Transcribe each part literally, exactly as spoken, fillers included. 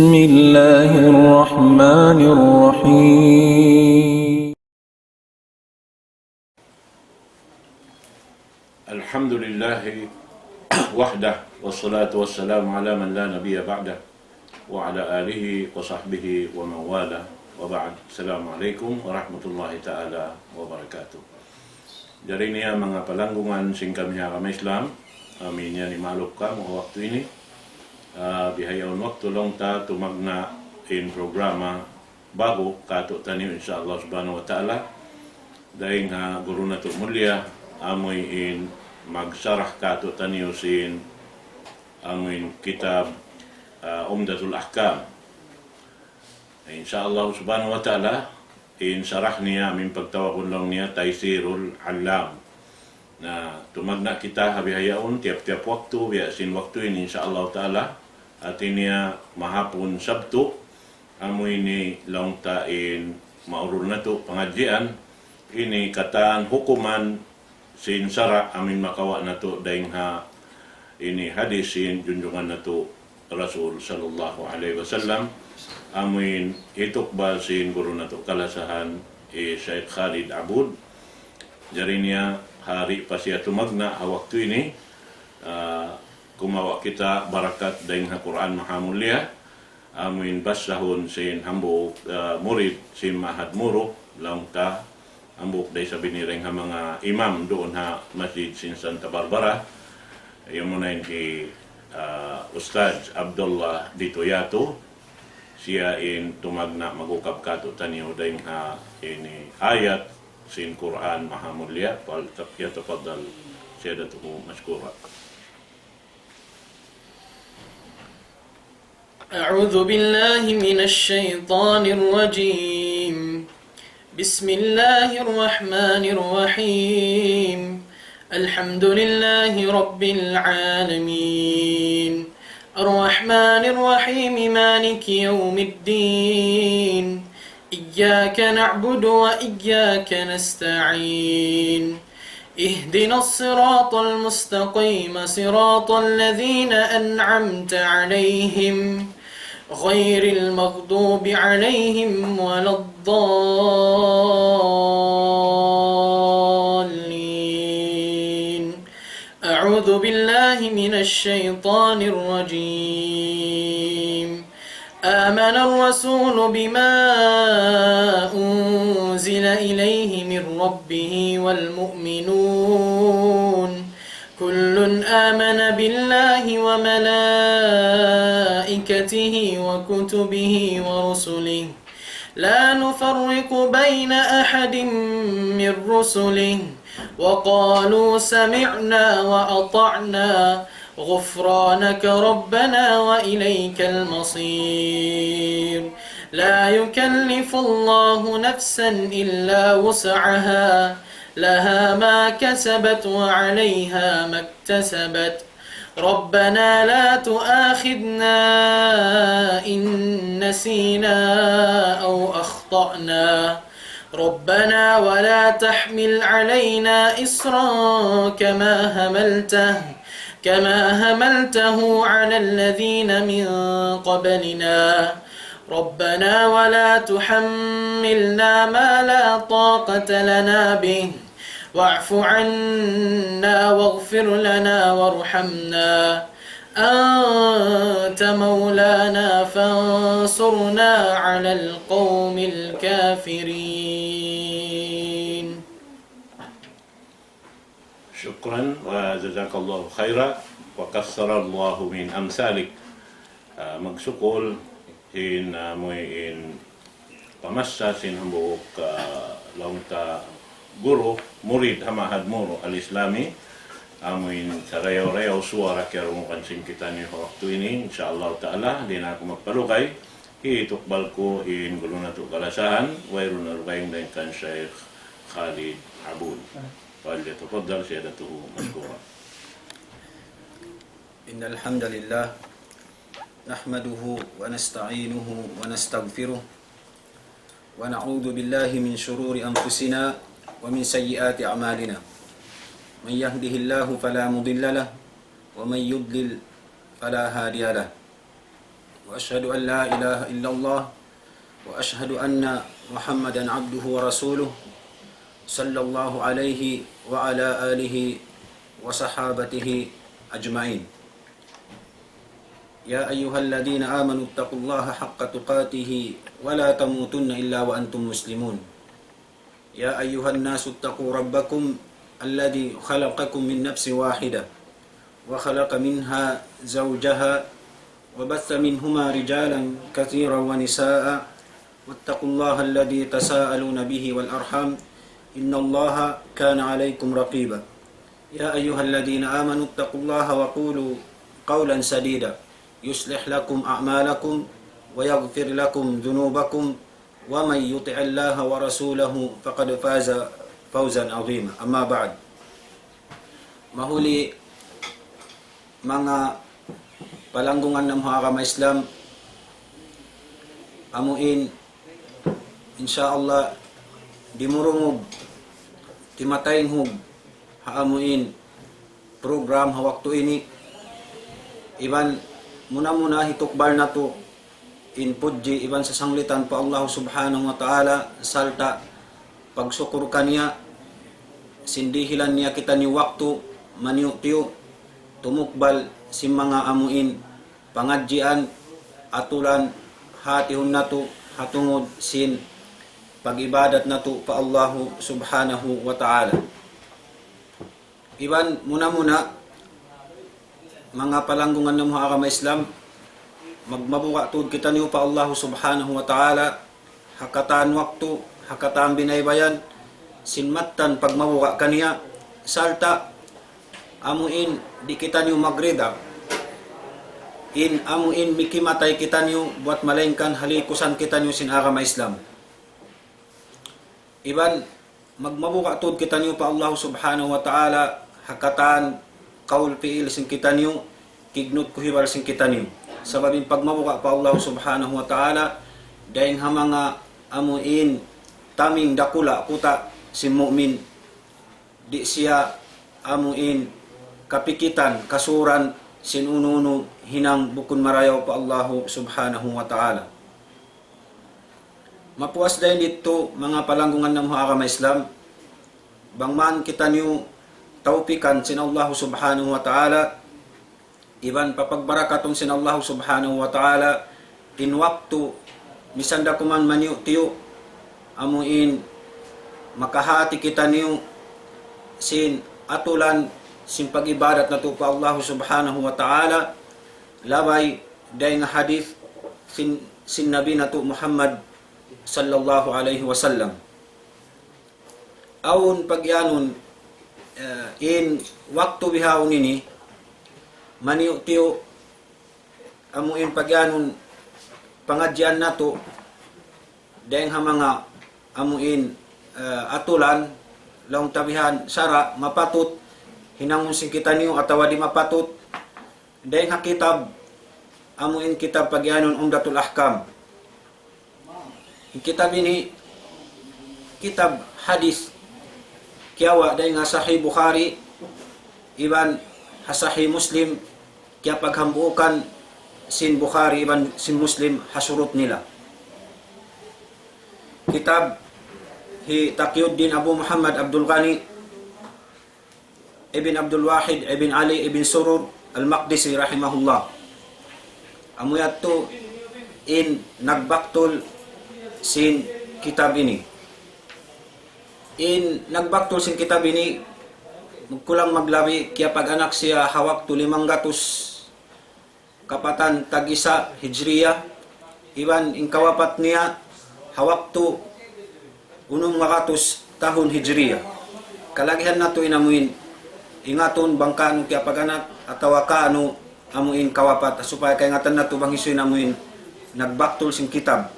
بسم الله الرحمن الرحيم. الحمد لله وحده، والصلاة والسلام على من لا نبي بعده، وعلى آله وصحبه ومن والاه، وبعد. السلام عليكم ورحمة الله تعالى وبركاته. Jari niya manga palanggungan sin kami ha agama Islam, amu in yan imalup kamu ha waktu ini. Ah, bihaun waktu laung ta tumagna' in programa ba'gu kātu'niyu, insya Allah subhanahu wa ta'ala. Dayn ha guru natu' mulia, amu in magsarah kātu'niyu sin, amu in kitab, ah, Umdatul Ahkam. Insya Allah subhanahu wa ta'ala, in sarah niya, amu in pagtawagun laung niya Taysirul Allam. Na, tumagna' kita ha bihaun, tiyap-tiyap waktu, biya' sin waktu ini, insya Allah ta'ala, hāti niya mahapun Sabtu, amu ini laung ta in maurul natu' pangadjian, ini katan hukuman sin sara' amu in makawa' natu' dayn ha ini hadis sin junjungan natu' Rasul sallallahu alayhi wasallam, amu in hitukbal sin guru natu' kalasahan, hi Shaykh Khalid Abud. Jari niya, hari pa siya tumagna' ha waktu ini, ah, kumawa' kita barakat dayn ha Qur'an Maha Mulia, amu in basahun sin hambuuk, ah, murid sin Ma'had Muruk, laung ta, hambuuk da isab ini dayn ha manga imam duun ha masjid sin Santa Barbara, yamuna in hi, ah, Ustadz Abdullah Ditoyato, siya in tumagna' mag-ukab kātu'niyu dayn ha ini ayat sin Qur'an Maha Mulia, فليتفضل سيادته مشكورا. أعوذ بالله من الشيطان الرجيم. بسم الله الرحمن الرحيم. الحمد لله رب العالمين. الرحمن الرحيم. مالك يوم الدين. إياك نعبد وإياك نستعين. اهدنا الصراط المستقيم، صراط الذين أنعمت عليهم، غير المغضوب عليهم ولا الضالين. أعوذ بالله من الشيطان الرجيم. آمن الرسول بما أنزل إليه من ربه والمؤمنون، كل آمن بالله وملائكته وكتبه ورسله، لا نفرق بين أحد من رسله، وقالوا سمعنا وأطعنا، غفرانك ربنا وإليك المصير. لا يكلف الله نفسا إلا وسعها، لها ما كسبت وعليها ما اكتسبت. ربنا لا تؤاخذنا إن نسينا أو أخطأنا. ربنا ولا تحمل علينا إصرا كما حملته، كما حملته على الذين من قبلنا. ربنا ولا تحملنا ما لا طاقة لنا به، واعف عنا واغفر لنا وارحمنا، أنت مولانا فانصرنا على القوم الكافرين. شكرا وجزاك الله خيرا وكثر الله من أمثالك. Ah, magsukul in, ah, amu in pamassa sin hambuuk, ah, laung ta guru, murid ha Ma'had Muruk Al-Islami, amu in sarayaw-rayaw suwara kiyarungugan sin kitaniyu ha waktu ini, insya Allah ta'ala, di' na aku magpalugay, hitukbal ku in guru natu' kalasahan, wayruun na lugay dayn kan Shaykh Khalid Abud. فليتفضل سيادته مشكورا. إن الحمد لله نحمده ونستعينه ونستغفره ونعوذ بالله من شرور أنفسنا ومن سيئات أعمالنا. من يهده الله فلا مضل له ومن يضلل فلا هادي له. وأشهد أن لا إله إلا الله، وأشهد أن محمدا عبده ورسوله، صلى الله عليه وعلى آله وصحابته أجمعين. يا أيها الذين آمنوا اتقوا الله حق تقاته ولا تموتن إلا وأنتم مسلمون. يا أيها الناس اتقوا ربكم الذي خلقكم من نفس واحدة وخلق منها زوجها وبث منهما رجالا كثيرا ونساء واتقوا الله الذي تساءلون به والأرحام إن الله كان عليكم رقيبا. يا أيها الذين آمنوا اتقوا الله وقولوا قولا سديدا يصلح لكم أعمالكم ويغفر لكم ذنوبكم ومن يطع الله ورسوله فقد فاز فوزا عظيما. أما بعد. Mahuli manga palanggungan namu' ha agama Islam, amuin, insya Allah, dimurungug, timatainghug, ha amuin program ha waktu ini, iban muna-muna hitukbal natu' in pudji iban sasanglitan pa Allah Subhanahu wa Ta'ala, sarta' pagsukur kaniya, sin dihilan niya kitaniyu waktu, maniyu'-tiyu', tumukbal sin manga amuin pangadjian, atulan, hatihun natu', ha tungud sin pag-ibadat natu' pa Allah Subhanahu wa Ta'ala. Iban muna-muna, manga palanggungan namu' ha agama Islam, magmabuga' tuud kitaniyu pa Allah Subhanahu wa Ta'ala, ha katan waktu, ha katan binaybayan, sin mattan pagmabuga' kaniya, sarta' amuin di' kitaniyu magrida, in amuin mikimatay kitaniyu, buwat malaingkan halikusan kitaniyu sin agama Islam. Iban magmabuga' tuud kitaniyu pa Allah Subhanahu wa Ta'ala, ha katan kaul pi'il sin kitaniyu, kignut kuhibal sin kitaniyu. Sabab in pagmabuga' pa Allah Subhanahu wa Ta'ala, dayn ha manga amuin taming dakula' kuta' sin mu'min, di' siya amuin kapikitan, kasuran sin unu-unu hinang bukun marayaw pa Allah Subhanahu wa Ta'ala. Mapuas dayn didtu, manga palanggungan namu' ha agama Islam, bang man kitaniyu tawpikan sin Allah Subhanahu wa Ta'ala, iban papagbarakatun sin Allah Subhanahu wa Ta'ala, in waktu, misan da kuman maniyu'-tiyu', amuin makahati kitaniyu sin atulan sin pag-ibadat natu' pa Allah Subhanahu wa Ta'ala, labay dayn ha hadith sin, sin Nabi natu' Muhammad sallallahu alayhi wasallam. Awn pagiyanun, eh, in waktu bihaun ini, maniyu'-tiyu', amuin pagiyanun pangadjian natu', dayn ha manga amuin, eh, atulan, laung ta bihan sara', mapatut hinangun sin kitaniyu atawa di' mapatut, dayn ha kitab, amuin kitab pagiyanun Umdatul Ahkam. In kitab ini, kitab hadith, kiyawa' dayn ha Sahih Bukhari, iban ha Sahih Muslim, kiyapaghambuukan sin Bukhari iban sin Muslim ha shurut nila. Kitab hi Taqiyuddin Abu Muhammad Abdul Ghani ibn Abdul Wahid ibn Ali ibn Surur Al-Maqdisi rahimahullah. Amu yadtu in nagbaktul sin kitab ini. In nagbaktul sin kitab ini, magkulang maglabi, kiyapag-anak siya ha waktu limanggatus kapatan tag-isa Hijriya, iban in kawapat niya ha waktu unum ngagatus tahun Hijriya. Kalagihan natu' in amuin ingatun bang ka'nu kiyapag-anak atawa ka'nu amuin kawapat, supaya kaingatan natu' bang hisiyu in amuin nagbaktul sin kitab.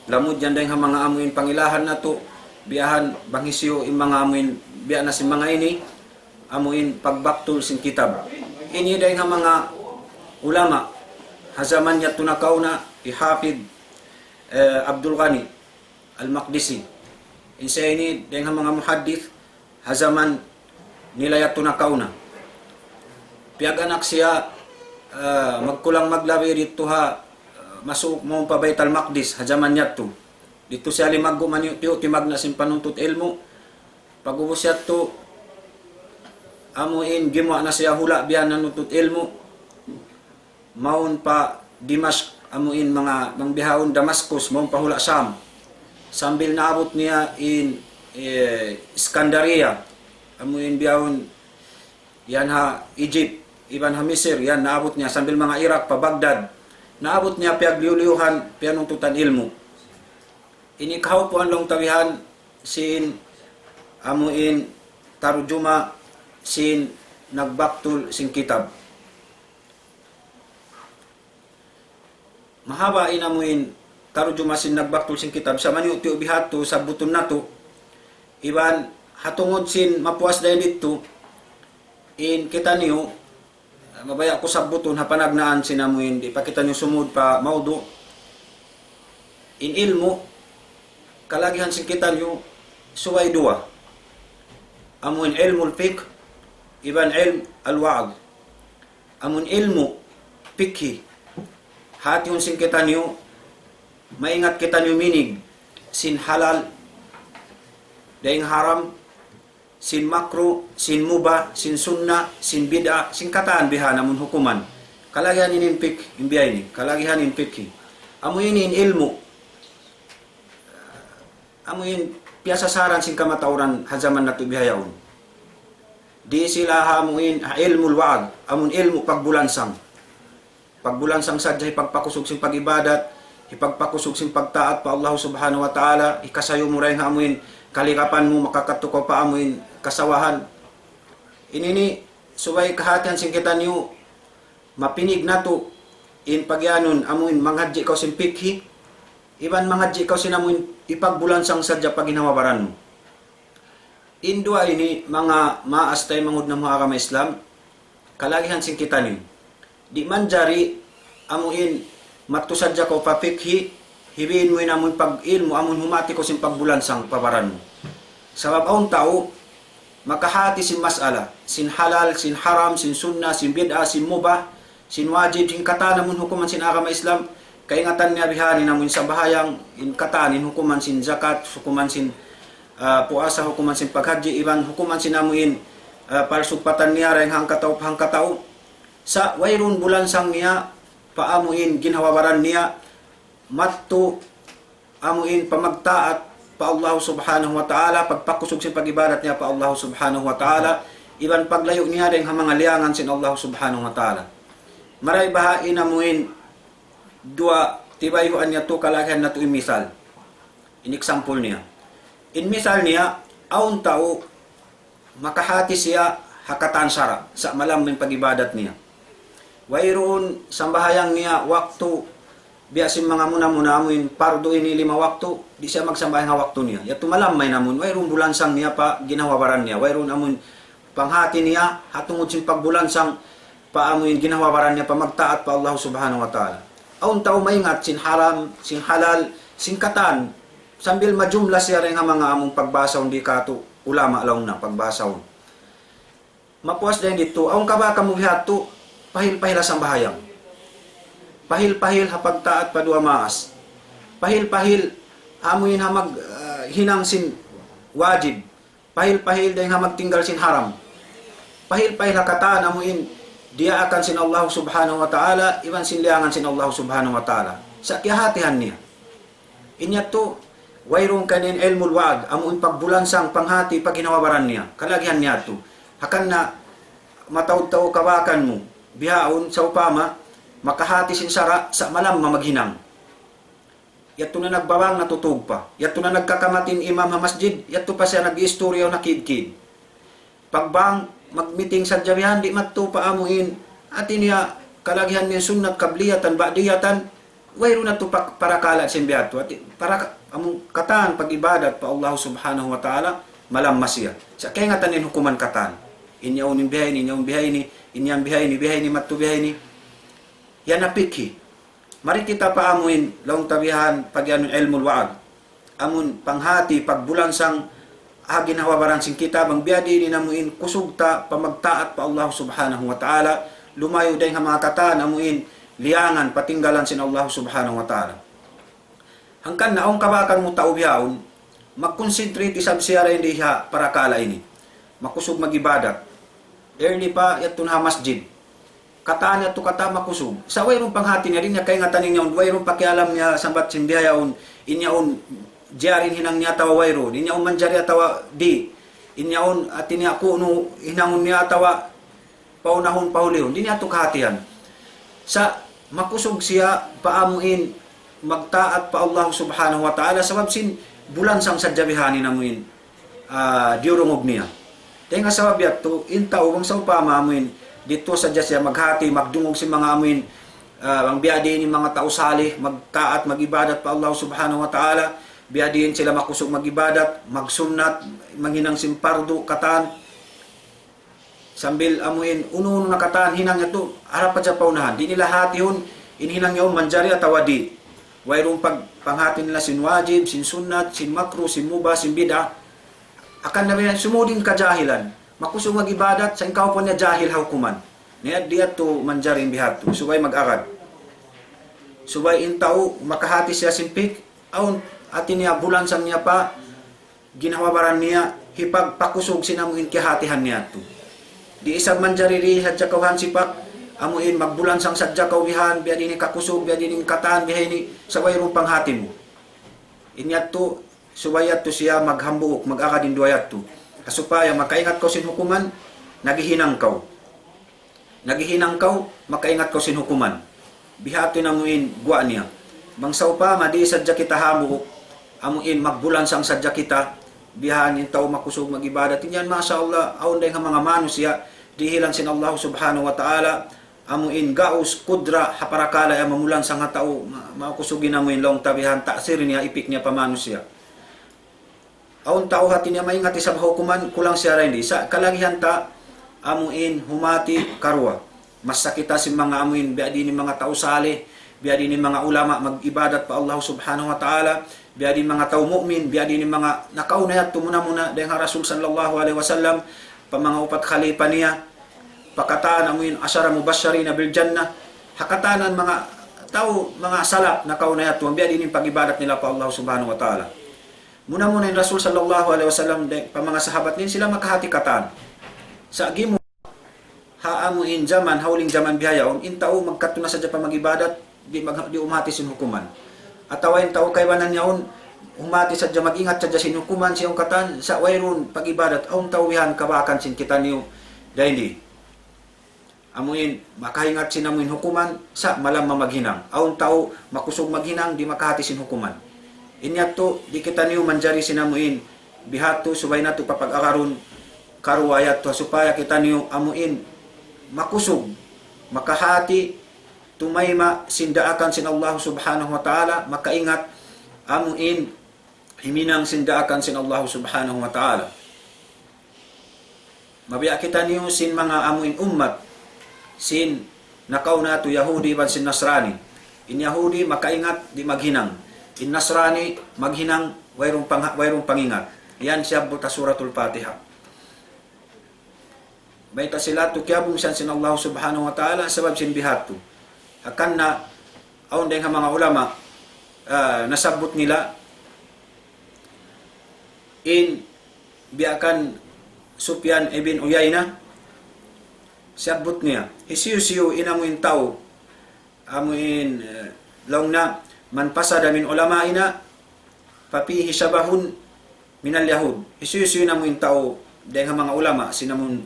Lamud yan dayn ha manga amuin pangilahan natu', biyahan bang hisiyu in manga amuin biya' na sin manga ini, amuin pagbaktul sin kitab. Ini dayn ha manga ulama ha jaman yadtu nakauna, hi Hafid, eh, Abdul Ghani Al-Maqdisi. In siya ini dayn ha manga muhaddith ha jaman nila yadtu nakauna. Piyag-anak siya, Ah, magkulang maglabi didtu ha, ah, masuuk mawn pa Baytal Maqdis ha jaman yadtu. Didtu siya limaggu' maniyu'-tiyu' timagna' sin panuntut ilmu'. Pag'ubus yadtu, amu in gimuwa' na siya hula' biya' nanuntut ilmu'. Mawn pa Dimashq, amu in manga, manga bihaun Damascus, mawn pa hula' Sham. Sambil naabut niya in, eh, Iskandariya, amu in bihaun yan ha Egypt, iban ha Misir, yan naabut niya, sambil manga Iraq pa Baghdad. Naabut niya piyagliyu-liyuhan, piyanuntutan ilmu'. Ini kahaupuan laung ta bihan sin amu in tarjuma sin nagbaktul sin kitab. Mahaba' in amu in tarjuma sin nagbaktul sin kitab, sa' maniyu'-tiyu' bihadtu sabbutun natu', iban ha tungud sin mapuas dayn didtu, in kitaniyu, mabaya' ku sabbutun ha panagnaan sin amu in di' pa kitaniyu sumud pa mawdu'. In ilmu', kalagihan sin kitaniyu subay duwa. Amu in ilmul fiqh, iban ilm al-wa'd. Amun ilmu' fikhi, hatihun sin kitaniyu, maingat kitaniyu minig sin halal, dayn haram, sin makruh, sin mubah, sin sunnah, sin bid'ah, sin katan bihan amun hukuman. Kalagihan ini in fikh, in biya' ini, kalagihan in fikhi. Amu ini in ilmu', amu in piyasasaran sin kamatauran ha jaman natu' bihaun. Di' sila ha amu in, ha ilmul wa'd, amun ilmu' pagbulansang. Pagbulansang sadja hipagpakusug sin pag-ibadat, hipagpakusug sin pagtaat pa Allah Subhanahu wa Ta'ala, hikasayu mu dayn ha amu in kaligapan mu, makakadtu kaw pa amu in kasawahan. Ini ini, subay kahatihan sin kitaniyu, mapinig natu' in pagiyanun amu in manghadji' kaw sin fikhi, iban manghadji' kaw sin amu in hipagbulansang sadja pa ginhawa-baran mu. In duwa ini manga maas taymanghud namu' ha agama Islam, kalagihan sin kitaniyu. Di' manjari amu in madtu sadja kaw pa fikhi, hibiin mu in amun pag-ilmu', amun humati kaw sin pagbulansang pa baran mu. Sabab awn tau, makahati sin mas'ala, sin halal, sin haram, sin sunnah, sin bid'ah, sin mubah, sin wajib, sin katan amun hukuman sin agama Islam, kaingatan niya bihan in amun sambahayang, in katan, in hukuman sin zakat, hukuman sin, ah, puasa, hukuman sin paghadji', iban hukuman sin amu in, ah, palsugpatan niya, dayn hangkatau, hangkatau. Sa' wayruun bulansang niya, pa amu in ginhawa-baran niya, madtu amu in pamagtaat pa Allah Subhanahu wa Ta'ala, pagpakusug sin pag-ibadat niya pa Allah Subhanahu wa Ta'ala, iban paglayu' niya dayn ha manga liyangan sin Allah Subhanahu wa Ta'ala. Maray baha' in amu in duwa tibayhuan niya tu kalagihan natu' in misal. In example niya. In misal niya, awn tau makahati siya ha katan sara', sa' malamma in pag-ibadat niya. Wayruun sambahayang niya waktu, biya' sin manga muna-muna amu in pardu ini lima waktu, di' siya magsambahayang ha waktu niya. Yadtu malamma in amun, wayruun bulansang niya pa ginhawa-baran niya, wayruun amun panghati niya, ha tungud sin pagbulansang pa amu in ginhawa-baran niya pa magtaat pa Allah Subhanahu wa Ta'ala. Awn tau maingat sin haram, sin halal, sin katan, sambil majumla siya dayn ha manga amun pagbasahun di' katu' ulama laung na pagbasahun. Mapuas dayn didtu, awn kabakan mu bihadtu, pahil-pahil ha sambahayang. Pahil-pahil ha pagtaat pa duwa maas. Pahil-pahil amu in ha mag, ah, hinang sin wajib. Pahil-pahil dayn ha magtinggal sin haram. Pahil-pahil ha katan amu in diyaakan sin Allah Subhanahu wa Ta'ala, iban sin liyangan sin Allah Subhanahu wa Ta'ala. Sa' kiyahatihan niya. In yadtu, wayruun kaniya in ilmul wa'd, amu in pagbulansang panghati pa ginhawa-baran niya. Kalagihan niya yadtu. Hangkan na mataud-taud kabakan mu, bihaun, sawpama, makahati sin sara', sa' malamma maghinang. Yadtu na nagbabang, natutug pa. Yadtu na nagkakamatin imam ha masjid, yadtu pa siya nag-istorya o nakidkid. Pagbang, mag-meeting sadja bihan, di' madtu pa amu in. Hati niya, kalagihan niya sunnat, qabliyatan, ba'diyatan, wayruun na tu pa-, parakala' sin biya' tu. Hati, para ka-, amu katan pag-ibadat pa Allah Subhanahu wa Ta'ala, malamma siya. Sa' kaingatan in hukuman katan. In yaun in bihaini, in yaun bihaini, in yan bihaini, bihaini, madtu bihaini. Yan na fikhi. Mari kita pa amu in, laung ta bihan, pagiyanun ilmul wa'd. Amun panghati, pagbulansang, ha ginhawa-baran sin kita, bang biya' diin in amu in, kusug ta, pa magtaat pa Allah Subhanahu wa Ta'ala, lumayu' dayn ha manga katan amuin liyangan, patinggalan sin Allah Subhanahu wa Ta'ala. Hangkan na awn kabakan mu tau bihaun, mag-concentrate isab siya dayn di ha parakala' ini. Makusug mag-ibadat. Early pa yadtu na ha masjid. Katan yadtu katan makusug. Sa' wayruun panghati niya, di' niya kaingatan in yaun, wayruun pakialam niya sambat sin bihaun, in yaun jari in hinang niya atawa wayruun, in yaun manjari atawa di', in yaun hati niya kunu' hinangun niya atawa paunahun pahulihun, di' niya yadtu kahatihan. Sa' makusug siya pa amuin magtaat pa Allah Subhanahu wa Ta'ala, sabab sin bulansang sadja bihan in amuin, ah, diyurungug niya. Dayn ha sabab yadtu, in tau bang sawpama amuin, didtu sadja siya maghati, magdungug sin manga amuin, ah, bang biya' diin in manga tau salih, magtaat, mag-ibadat pa Allah Subhanahu wa Ta'ala, biya' diin sila makusug mag-ibadat, magsunnat, manghinang sin pardu, katan. Sambil amuin, unu-unu na katan hinang yadtu, harap pa sadja pa unahan. Di' nila hatihun, in hinang yaun manjari atawa di'. Wayruun pag-, panghati nila sin wajib, sin sunnat, sin makruh, sin mubah, sin bid'ah. Hangkan na biya' sumud in kajahilan. Makusug mag-ibadat, sa' in kahawpuan niya jahil ha hukuman. Niya di' yadtu manjari in bihadtu. Subay mag-agad. Subay in tau, makahati siya sin fiqh, awn, hati niya bulansang niya pa, ginhawa-baran niya, hipagpakusug sin amuin kiyahatihan niya yadtu. Di' isab manjari di sadja kaw hansipak, amuin magbulansang sadja kaw bihan, biya' diin in kakusug, biya' diin in katan, biya' ini, sa' wayruun panghati mu. In yadtu, subay yadtu siya maghambuuk, mag-agad in duwa yadtu. Ha supaya makaingat kaw sin hukuman, naghihinang kaw. Naghihinang kaw, makaingat kaw sin hukuman. Bihadtu in amuin guwa' niya. Bang sawpama, di' sadja kita hambuuk, amuin magbulansang sadja kita, bihan in tau makusug mag-ibadat. In yan, masha Allah, awn dayn ha manga manusiya', dihilan sin Allah Subhanahu wa Ta'ala, amuin gaus kudra ha parakala' yan mamulansang ha tau, ma-, makusug in amuin laung ta bihan ta'sir niya, ipik niya pa manusiya'. Awn tau hati niya maingat isab ha hukuman, kulang siya dayn di. Sa' kalagihan ta, amuin humati karuwa. Masa kita sin manga amuin, biya' diin in manga tau salih, biya' diin in manga ulama mag-ibadat pa Allah Subhanahu wa Ta'ala, biya' diin in manga tau mu'min, biya' diin in manga nakauna yadtu muna-muna, dayn ha Rasul sallallahu alayhi wasallam, pa manga upat khalifa niya, pa katan amuin ashara mubashirina bil jannah, ha katan manga tau, manga salaf nakauna yadtu, biya' diin in pag-ibadat nila pa Allah Subhanahu wa Ta'ala. Muna-muna in Rasul sallallahu alayhi wasallam, dayn pa manga sahabat niya, sila makahati katan. Sa' gimuwa', ha amuin jaman, ha huling jaman bihaun, in tau magkadtu na sadja pa mag-ibadat, di' mag-, di' umahati sin hukuman. Atawa in tau kaibanan yaun, humati sadja, mag-ingat sadja sin hukuman, sin katan, sa' wayruun pag-ibadat, awn tau bihan kabakan sin kitaniyu, dayn di. Amuin, makaingat sin amuin hukuman, sa' malamma maghinang. Awn tau makusug maghinang, di' makahati sin hukuman. In yadtu, di' kitaniyu manjari sin amuin, bihadtu subay natu' papag-agarun, karuwa yadtu, supaya kitaniyu amuin, makusug, makahati, tumayma' sin daakan sin Allah Subhanahu wa Ta'ala, makaingat, amuin, himinang sin daakan sin Allah Subhanahu wa Ta'ala. Mabiya' kitaniyu sin manga amuin ummat, sin nakauna yadtu Yahudi iban sin Nasrani. In Yahudi makaingat di' maghinang. In Nasrani maghinang wayruun pang-, wayruun pangingat. Yan siyabbut ha Suratul Fatiha. Mayta' sila yadtu kiyabungsihan sin Allah Subhanahu wa Ta'ala, sabab sin bihadtu. Hangkan na, awn dayn ha manga ulama, ah, nasabbut nila, in biya' kan Sufyan ibn Uyayna, siyabbut niya, hisiyu-siyu in amuin tau, amuin, eh, laung niya, من فسد من علمائنا ففيه شبه من اليهود. Hisiyu-siyu in amuin tau, dayn ha manga ulama, sin amuin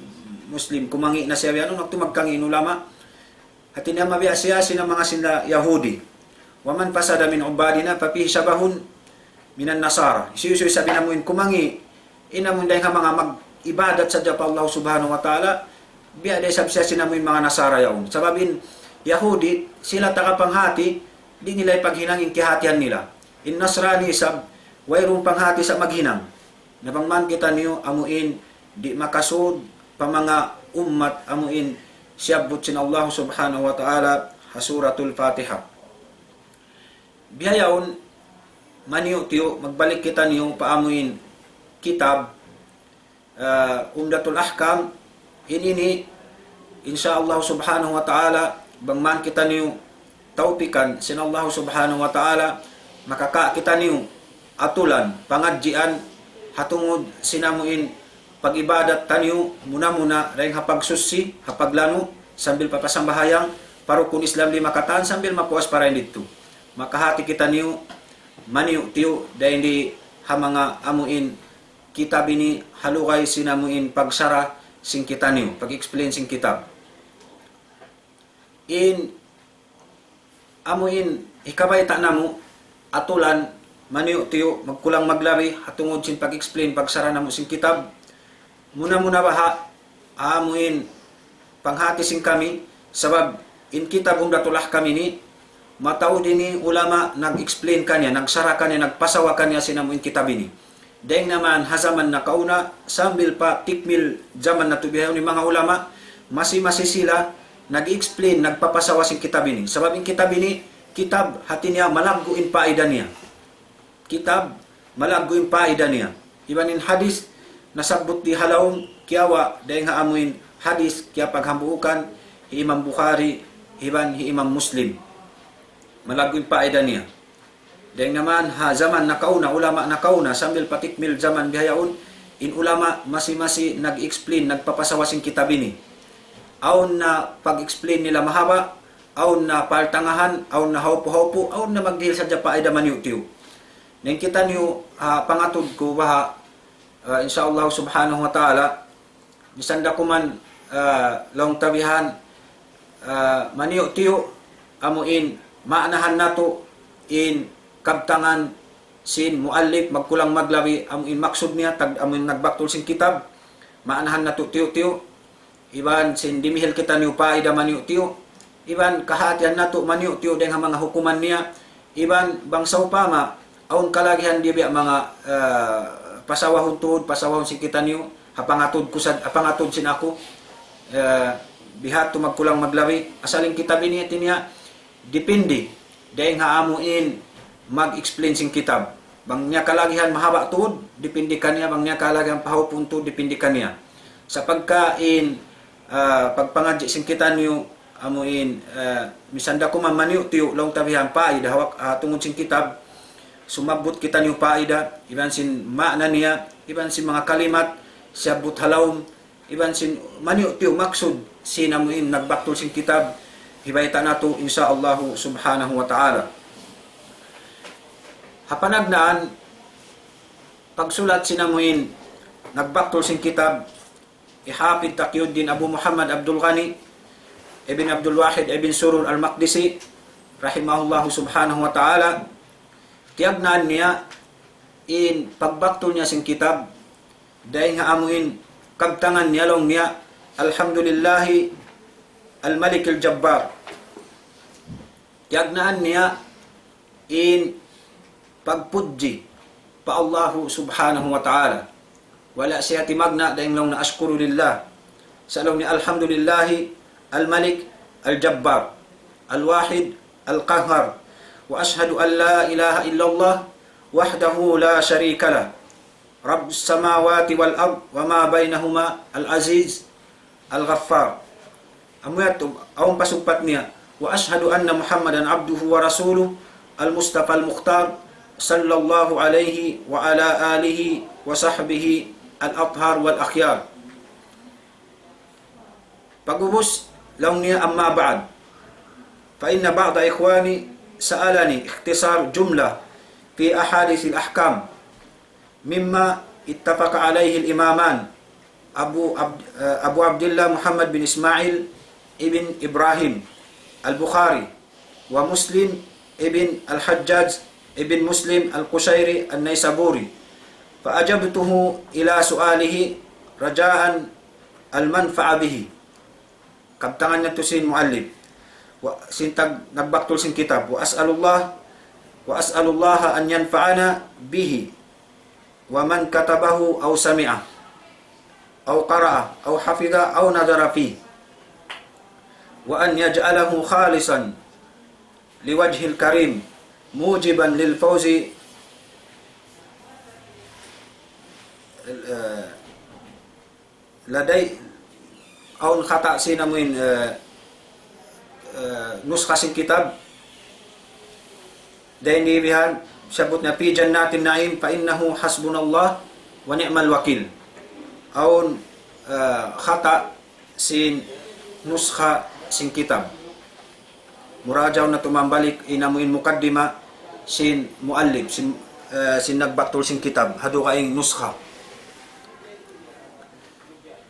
Muslim, kumangi' na siya, unu, nagtumag kangi' in ulama, hati niya mabiya' siya sin manga sila Yahudi. ومن فسد من عبادنا ففيه شبه من النصارى. Hisiyu-siyu isab in amuin kumangi', in amuin dayn ha manga mag-ibadat sadja pa Allah Subhanahu wa Ta'ala, biya' da isab siya sin amuin manga Nasara yaun. Sabab in Yahudi, sila taga panghati, di' nila ipaghinang in kiyahatihan nila. In Nasrani isab, wayruun panghati sa' maghinang. Na bang man kitaniyu amuin di' makasud pa manga ummat amuin siyabbut sin Allah Subhanahu wa Ta'ala ha Suratul Fatiha. Bihaun, maniyu-tiyu, magbalik kitaniyu pa amuin kitab, ah, Umdatul Ahkam, in ini Insya Allah subhanahu wa ta'ala, bang man kitaniyu tawpikan sin Allah subhanahu wa ta'ala, makaka kitaniyu atulan, pangadjian, ha tungud sin amuin pag-ibadat taniyu, muna-muna, dayn ha pagsuchi, ha paglanu', sambil pa pasambahayang, pa rukun Islam lima katan, sambil mapuas pa dayn didtu. Makahati kitaniyu, maniyu-tiyu, dayn di ha manga amuin kitab ini, ha lugay sin amuin pagsara sin kitaniyu, pag-explain sin kitab. In amuin hikabayta' namu', atulan, maniyu-tiyu, magkulang maglabi, ha tungud sin pag-explain, pagsara namu' sin kitab. Muna-muna baha', amuin panghati sin kami, sabab in kitab Umdatul Ahkam ini, mataud ini ulama nag-explain kaniya, nagsara kaniya, nagpasawa kaniya sin amuin kitab ini. Dayn naman ha jaman nakauna, sambil pa tikmil jaman natu' bihaun, in manga ulama, masi-masi sila nag-explain, nagpapasawa sin kitab ini. Sabab in kitab ini, kitab hati niya malaggu' in paida niya. Kitab malaggu' in paida niya. Iban in hadis nasabbut di ha lawm, kiyawa' dayn ha amuin hadis, kiyapaghambuukan hi Imam Bukhari, iban hi Imam Muslim. Malaggu' in paida niya. Dayn naman ha jaman nakauna, ulama nakauna, sambil pa tikmil jaman bihaun, in ulama masi-masi nag-explain, nagpapasawa sin kitab ini. Awn na pag-explain nila mahaba', awn na paltangahan, awn na haupu-haupu, awn na magdihil sadja paida maniyu-tiyu. Dayn kitaniyu, ha pangatud ku baha', ah, insya Allah subhanahu wa ta'ala, misan da kuman, ah, laung ta bihan, ah, maniyu-tiyu, amuin maanahan natu' in kabtangan sin muallif, magkulang maglabi, amuin maksud niya, tag-, amuin nagbaktul sin kitab, maanahan natu' tiyu'-tiyu', iban sin dimihil kitaniyu paida maniyu'-tiyu', iban kahatihan natu' maniyu'-tiyu' dayn ha manga hukuman niya, iban bang sawpama, awn kalagihan di' biya' manga, ah, pasawahun tuud, pasawahun sin kitaniyu, ha pangatud ku sad-, ha pangatud sin aku, ah, biha' tu magkulang maglabi, asal in kitab ini hati niya, dipindi, dayn ha amuin mag-explain sin kitab. Bang niya kalagihan mahaba' tuud, dipindi kaniya, bang niya kalagihan pahaupun tuud, dipindi kaniya. Sapagka in, ah, pagpangadji' sin kitaniyu, amuin, ah, misan da kuman maniyu'-tiyu', laung ta bihan paida, hawak, ah, tungud sin kitab, sumabbut kitaniyu paida, iban sin maana niya, iban sin manga kalimat, siyabbut ha lawm, iban sin maniyu'-tiyu' maksud sin amuin nagbaktul sin kitab, hibayta' natu', insya Allahu subhanahu wa ta'ala. Ha panagnaan, pagsulat sin amuin nagbaktul sin kitab, hi Hafid Taqiyuddin Abu Muhammad Abdul Ghani ibn Abdul Wahid ibn Surur Al-Maqdisi, rahimahullahu subhanahu wa ta'ala, tiyagnaan niya in pagbaktul niya sin kitab, dayn ha amuin kabtangan niya, laung niya, Alhamdulillahi Al-Malik Al-Jabbar. Tiyagnaan niya in pagpudji pa Allahu subhanahu wa ta'ala. Wala' siya timagna' dayn laung na ashkuru lillah. Sa' laung niya Alhamdulillahi Al-Malik Al-Jabbar Al-Wahid Al-Qahhar. وأشهد أن لا إله إلا الله وحده لا شريك له رب السماوات والأرض وما بينهما العزيز الغفار. Amu yadtu, awn pasugpat niya, وأشهد أن محمدا عبده ورسوله المصطفى المختار صلى الله عليه وعلى آله وصحبه الأطهار والأخيار. Pag'ubus, laung niya, أما بعد، فإن بعض إخواني سألني اختصار جملة في أحاديث الأحكام مما اتفق عليه الإمامان أبو عبد، أبو عبد الله محمد بن إسماعيل ابن إبراهيم البخاري ومسلم ابن الحجاج ابن مسلم القشيري النيسابوري، فأجبته إلى سؤاله رجاء المنفعة به. Kabtangan niya tu sin muallif. Wa-, sin tag-, nagbaktul sin kitab. وأسأل الله، وأسأل الله أن ينفعنا به ومن كتبه أو سمعه أو قرأه أو حفظه أو نظر فيه، وأن يجعله خالصا لوجهه الكريم موجبا للفوز، آه، لدي-، Awn khata' sin amuin, eh, eh, nuskha sin kitab. Dayn di bihan, siyabbut niya في جنات النعيم فإنه حسبنا الله ونعم الوكيل. Awn, eh, khata' sin nuskha sin kitab. Murajaw natu' mabalik in amuin mukaddima sin muallif, sin, eh, sin nagbaktul sin kitab, ha dugaing nuskha.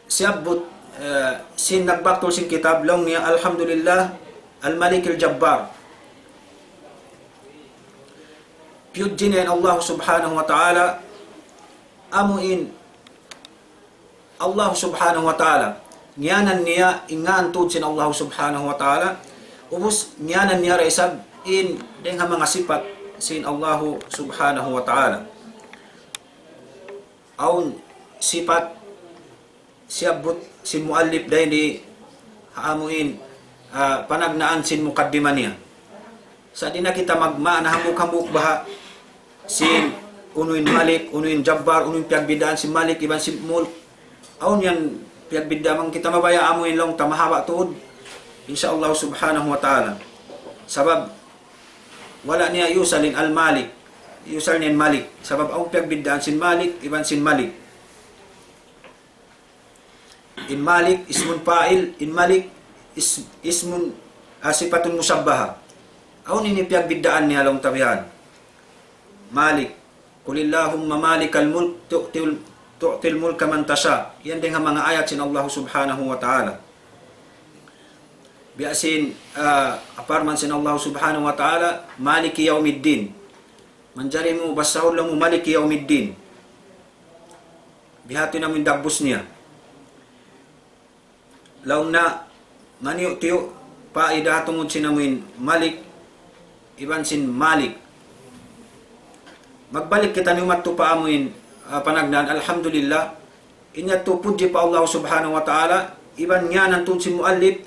Siyabbut, eh, sin nagbaktul sin kitab, laung niya, الحمد لله الملك الجبار. Piyudji niya in Allah subhanahu wa ta'ala, amuin Allah subhanahu wa ta'ala. Ngiyanan niya in ngan tuud sin Allah subhanahu wa ta'ala. Ubus ngiyanan niya da isab in dayn ha manga sipat sin Allah subhanahu wa ta'ala. Awn sipat siyabbut sin muallif dayn di ha amuin, ah, panagnaan sin mukaddima niya. Sa' di' na kita magmaana hambuuk-hambuuk baha' sin unu in Malik, unu in Jabbar, unu in piyagbiddaan sin Malik iban sin Mulk. Awn yan piyagbiddaan, bang kita mabaya' amuin laung ta mahaba' tuud, insya Allah subhanahu wa ta'ala. Sabab wala' niya iyusal in Al-Malik, iyusal niya in Malik. Sabab awn piyagbiddaan sin Malik iban sin Malik. In Malik ismun fa'il, in Malik is-, ismun, ah, sifatun mushabbaha. Awn ini piyagbiddaan niya laung ta bihan. Malik, قل اللهم مالك الملك تؤتي ال-، تؤتي الملك من تشاء. Yan dayn ha manga ayat sin Allah subhanahu wa ta'ala. Biya' sin, ah, parman sin Allah subhanahu wa ta'ala, مالك يوم الدين. Manjari mu basahun laung mu مالك يوم الدين. Biha'tu in amuin dagbus niya. Laung na maniyu'-tiyu' paida tungud sin amuin Malik iban sin Malik. Magbalik kitaniyu madtu pa amuin, ah, panagnaan, alhamdulillah. In yadtu pudji pa Allah subhanahu wa ta'ala, iban ngiyanan tuud sin muallif,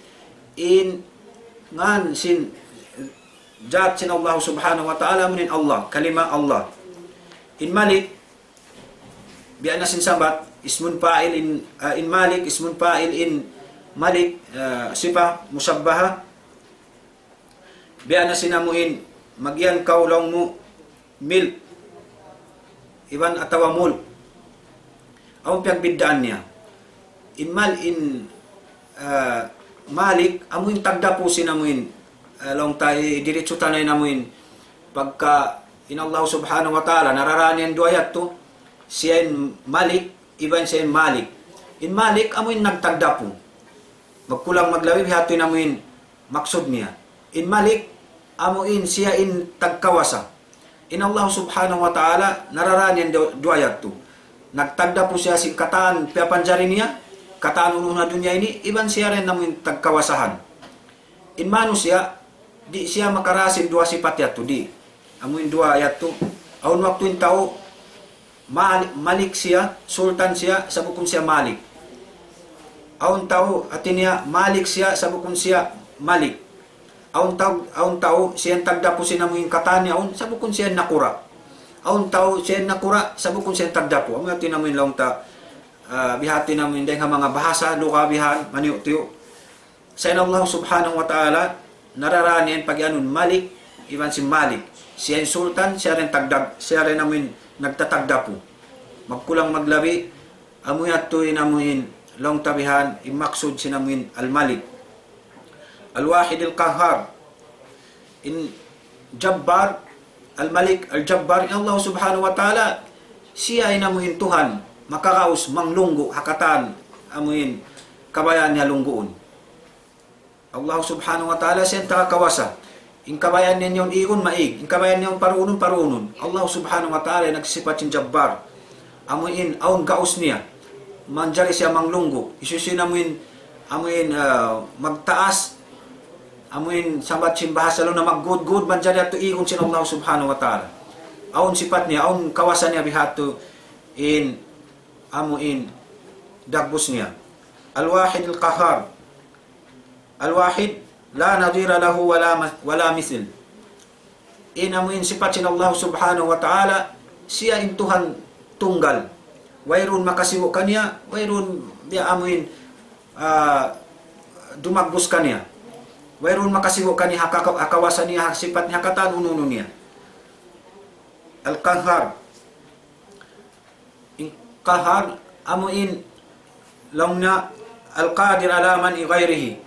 in ngan sin jat sin Allah subhanahu wa ta'ala, amuin Allah, kalima Allah. In Malik, biya' na sin sambat, ismun fa'il in, ah, in Malik, ismun fa'il in Malik, ah, sifa mushabbaha. Biya' na sin amuin, magiyan kaw laung mu, milk, iban atawa mulk. Awn piyagbiddaan niya. In Mal-, in, ah, Malik, amuin tagdapu sin amuin, ah, laung ta, diritsu ta na in amuin. Pagka in Allah subhanahu wa ta'ala, nararaan niya in duwa yadtu, siya in Malik, iban siya in Malik. In Malik, amuin nagtagdapu. Magkulang maglabi, biha'tu in amuin maksud niya. In Malik, amuin siya in tagkawasa. In Allah subhanahu wa ta'ala, nararaan niya in du-, duwa yadtu. Nagtagdapu siya sin katan piyapanjari niya, katan unu-unu ha dunya ini, iban siya da in amuin tagkawasahan. In manusiya', di' siya makarā sin duwa sipat yadtu, di'. Amuin duwa yadtu. Awn waktu in tau, Mal-, Malik siya, Sultan siya, sa' bukun siya Malik. Awn tau, hāti niya, Malik siya, sa' bukun siya Malik. Awn tau, awn tau, siya in tagdapu sin amuin katan niya yaun, sa' bukun siya in nakura'. Awn tau, siya in nakura', sa' bukun siya in tagdapu. Amu yadtu in amuin laung ta, ah, biha'tu in amuin dayn ha manga bahasa, lugha bihan, maniyu'-tiyu'. Sa' in Allah subhanahu wa ta'ala, nararaan niya in pagiyanun Malik, iban sin Malik. Siya in Sultan, siya da in tagdap-, siya da in amuin nagtatagdapu. Magkulang maglabi, amu yadtu in amuin laung ta bihan, in maksud sin amuin Al-Malik. Al-Wahid Al-Qahhar. In Jabbar, Al-Malik, Al-Jabbar, in Allah subhanahu wa ta'ala, siya in amuin Tuhan, makagaus, manglunggu', ha katan, amuin, kabayaan niya lungguun. Allah subhanahu wa ta'ala, siya in taga kawasa. In kabayaan niya yaun igun, maig. In kabayaan niya yaun paruunun, paruunun. Allah subhanahu wa ta'ala, in nagsipat sin Jabbar. Amuin awn gaus niya. Manjari siya manglunggu'. Hisiyu-siyu in amuin, amuin, ah, magtaas. Amuin sambat sin bahasa laung na maggudgud, manjari yadtu igun sin Allah subhanahu wa ta'ala. Awn sipat niya, awn kawasa niya biha'tu in amuin dagbus niya. Al-Wahid Al-Qahhar. Al-Wahid, لا نظير له ولا م-، ولا مثل. In amuin sipat sin Allah subhanahu wa ta'ala, siya in Tuhan tunggal. Wayruun makasibu' kaniya, wayruun biya' amuin ah, dumagbus kaniya. Wayruun makasibu' kaniya ha ka-, ha kawasa niya, ha sipat niya, ha katan unu-unu niya. Al-Qahhar. In Qahhar, amu in laung niya Al-Qadir ala man'i ghayrihi.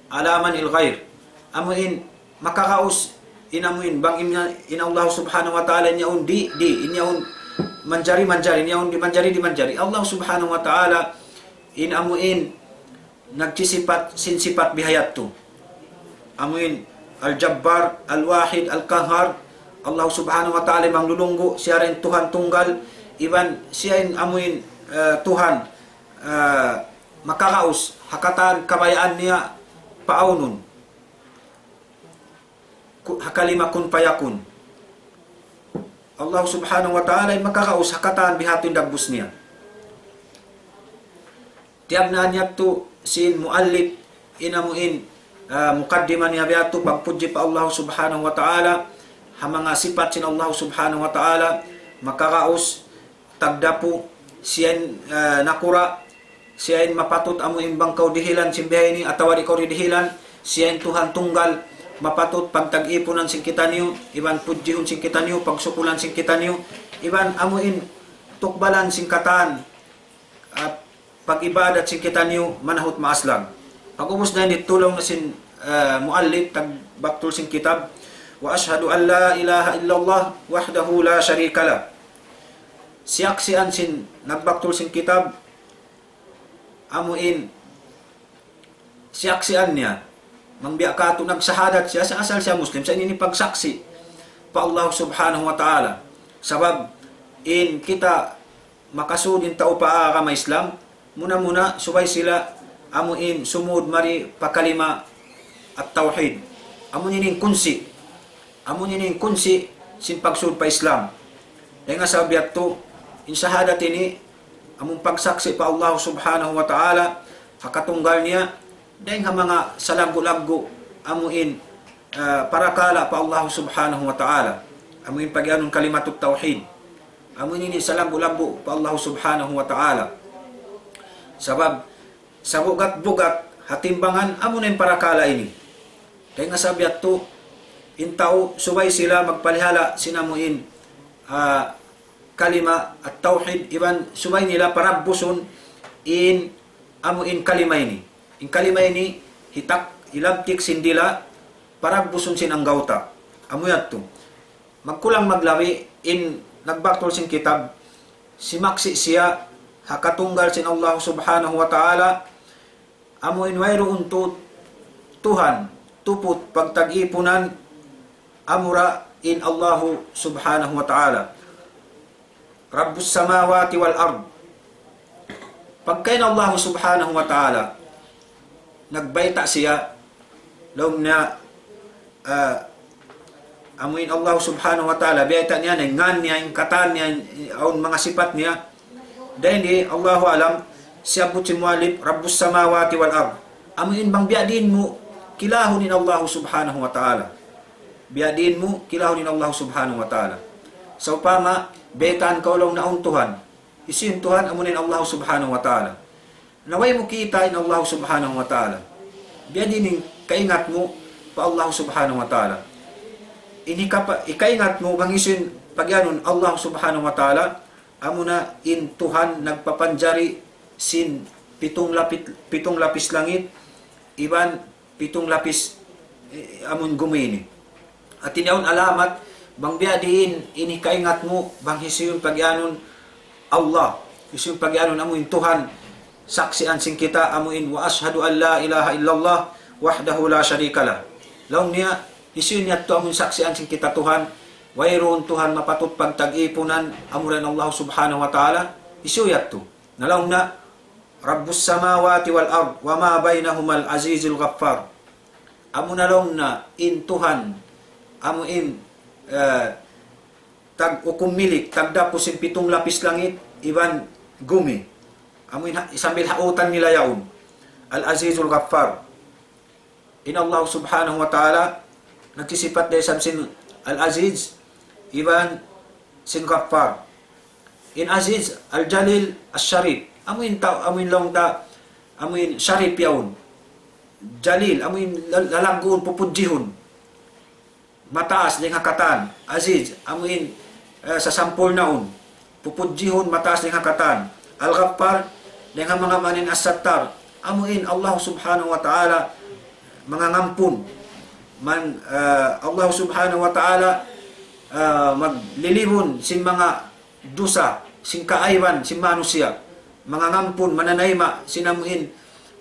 Ala man'il ghayr. Amu in makaraus in amu in bang in, in Allah Subhanahu wa Ta'ala in yaun di, di, in yaun manjari, manjari, in yaun di manjari, di manjari. Allah Subhanahu wa Ta'ala in amu in nagsisipat sin sipat bihayadtu. Amu in Al-Jabbar, Al-Wahid, Al-Qahhar. Allah Subhanahu wa Ta'ala manglulunggu, siya ra in Tuhan tunggal, iban siya in amu in, eh, Tuhan, eh, makaraus, ha katan kabayaan niya paawnun. Ku-, ha kalima kun fayakun. Allah Subhanahu wa Ta'ala in makaraus ha katan bihadtu in dagbus niya. Tiyagnaan yadtu sin muallif in amu in, ah, mukaddima niya bihadtu pagpudji pa Allah Subhanahu wa Ta'ala, ha manga sipat sin Allah Subhanahu wa Ta'ala, makaraus, tagdapu, siya in, ah, nakura', siya in mapatut amu in bang kaw dihilan sin bihaini atawa di' kaw dihilan, siya in Tuhan tunggal, mapatut pagtag-ipunan sin kitaniyu, iban pudjihun sin kitaniyu, pagsukulan sin kitaniyu, iban amu in tukbalan sin katan, ah, pag-ibadat sin kitaniyu manahut maaslag. Pag'ubus na ini laung na sin, ah, muallif tagbaktul sin kitab, وأشهد أن لا إله إلا الله وحده لا شريك له. Siyaksian sin nagbaktul sin kitab, amu in siyaksian niya. Bang biya' katu' nagsahadat siya, sa asal siya Muslim, sa' ini pagsaksi' pa Allah Subhanahu wa Ta'ala. Sabab in kita makasud in tau pa agama Islam, muna-muna subay sila amu in sumud mari pa kalima at-tawhid. Amu ini in kunsi. Amu ini in kunsi sin pagsud pa Islam. Dayn ha sabab yadtu, in shahadat ini, amu in pagsaksi' pa Allah Subhanahu wa Ta'ala, ha katunggal niya, dayn ha manga salaggu'-laggu', amu in, ah, parakala' pa Allah Subhanahu wa Ta'ala. Amu in pagiyanun kalimatut tawhid. Amu ini in salaggu'-laggu' pa Allah Subhanahu wa Ta'ala. Sabab, sabugat-bugat ha timbangan amu na in parakala' ini. Dayn ha sabab yadtu, in tau subay sila magpalihala' sin amu in, ah, kalima at-tawhid, iban subay nila parabbusun in amu in kalima ini. In kalima ini hitak, hilabtik sin dila, parabbusun sin anggawta'. Amu yadtu. Magkulang maglabi in nagbaktul sin kitab, simaksi' siya ha katunggal sin Allah Subhanahu wa Ta'ala, amu in wayruun tu-, Tuhan, tuput pagtag-ipunan, amura in Allahu Subhanahu wa Ta'ala. رب السماوات والأرض. Pagka in Allah Subhanahu wa Ta'ala, nagbayta' siya, laung niya, ah, amu in Allah Subhanahu wa Ta'ala, biyayta' niya, na in ngan niya, in katan niya, in, awn manga sipat niya. Dayn di, Allahu alam, siyabbut sin muallif, رب السماوات والأرض. Amu in bang biyadiin mu, kilahun in Allah Subhanahu wa Ta'ala. Biyadiin mu, kilahun in Allah Subhanahu wa Ta'ala. Sawpama, baytaan kaw laung na awn Tuhan. Hisiyu in Tuhan, amu na in Allah Subhanahu wa Ta'ala. Na way mu kita' in Allah Subhanahu wa Ta'ala. Biyadiin in kaingat mu pa Allah Subhanahu wa Ta'ala. In hikapa-, hikaingat mu bang hisiyu in pagiyanun Allah Subhanahu wa Ta'ala, amu na in Tuhan nagpapanjari sin pitung lapit-, pitung lapis langit, iban pitung lapis, eh, amun gumi ini. Hati niya awn alamat, bang biyadiin in hikaingat mu, bang hisiyu in pagiyanun Allah, hisiyu in pagiyanun amu in Tuhan, saksian sin kita amu in, وأشهد أن لا إله إلا الله وحده لا شريك له. Laung niya, hisiyu in yadtu amu in saksian sin kita Tuhan, wayruun Tuhan mapatut pagtag-ipunan, amura in Allah Subhanahu wa Ta'ala, hisiyu yadtu. Na laung niya, رب السماوات والأرض وما بينهما العزيز الغفار. Amu na laung niya in Tuhan, amu in, eh, tag-ukum milik, tagdapu sin pitung lapis langit, iban gumi. Amu in ha-, sambil ha utan nila yaun. Al-Azizul Ghaffar. In Allah Subhanahu wa Ta'ala, nagsisipat da isab sin Al-Aziz, iban sin Ghaffar. In Aziz, Al-Jalil, Al-Sharif. Amu in tau, amu in laung ta, amuin sharif yaun. Jalil, amuin la-, lalagguun, pupudjihun. Mataas dayn ha katan. Aziz, amuin, eh, sasampurnaun. Pupudjihun, mataas dayn ha katan. Al-Ghaffar, dayn ha manga maanin As-Sattar. Amuin Allah Subhanahu wa Ta'ala mangangampun. Man, eh, Allah Subhanahu wa Ta'ala, eh, maglilibun sin manga dusa, sin kaaiban sin manusiya'. Mangangampun, mananayma' sin amuin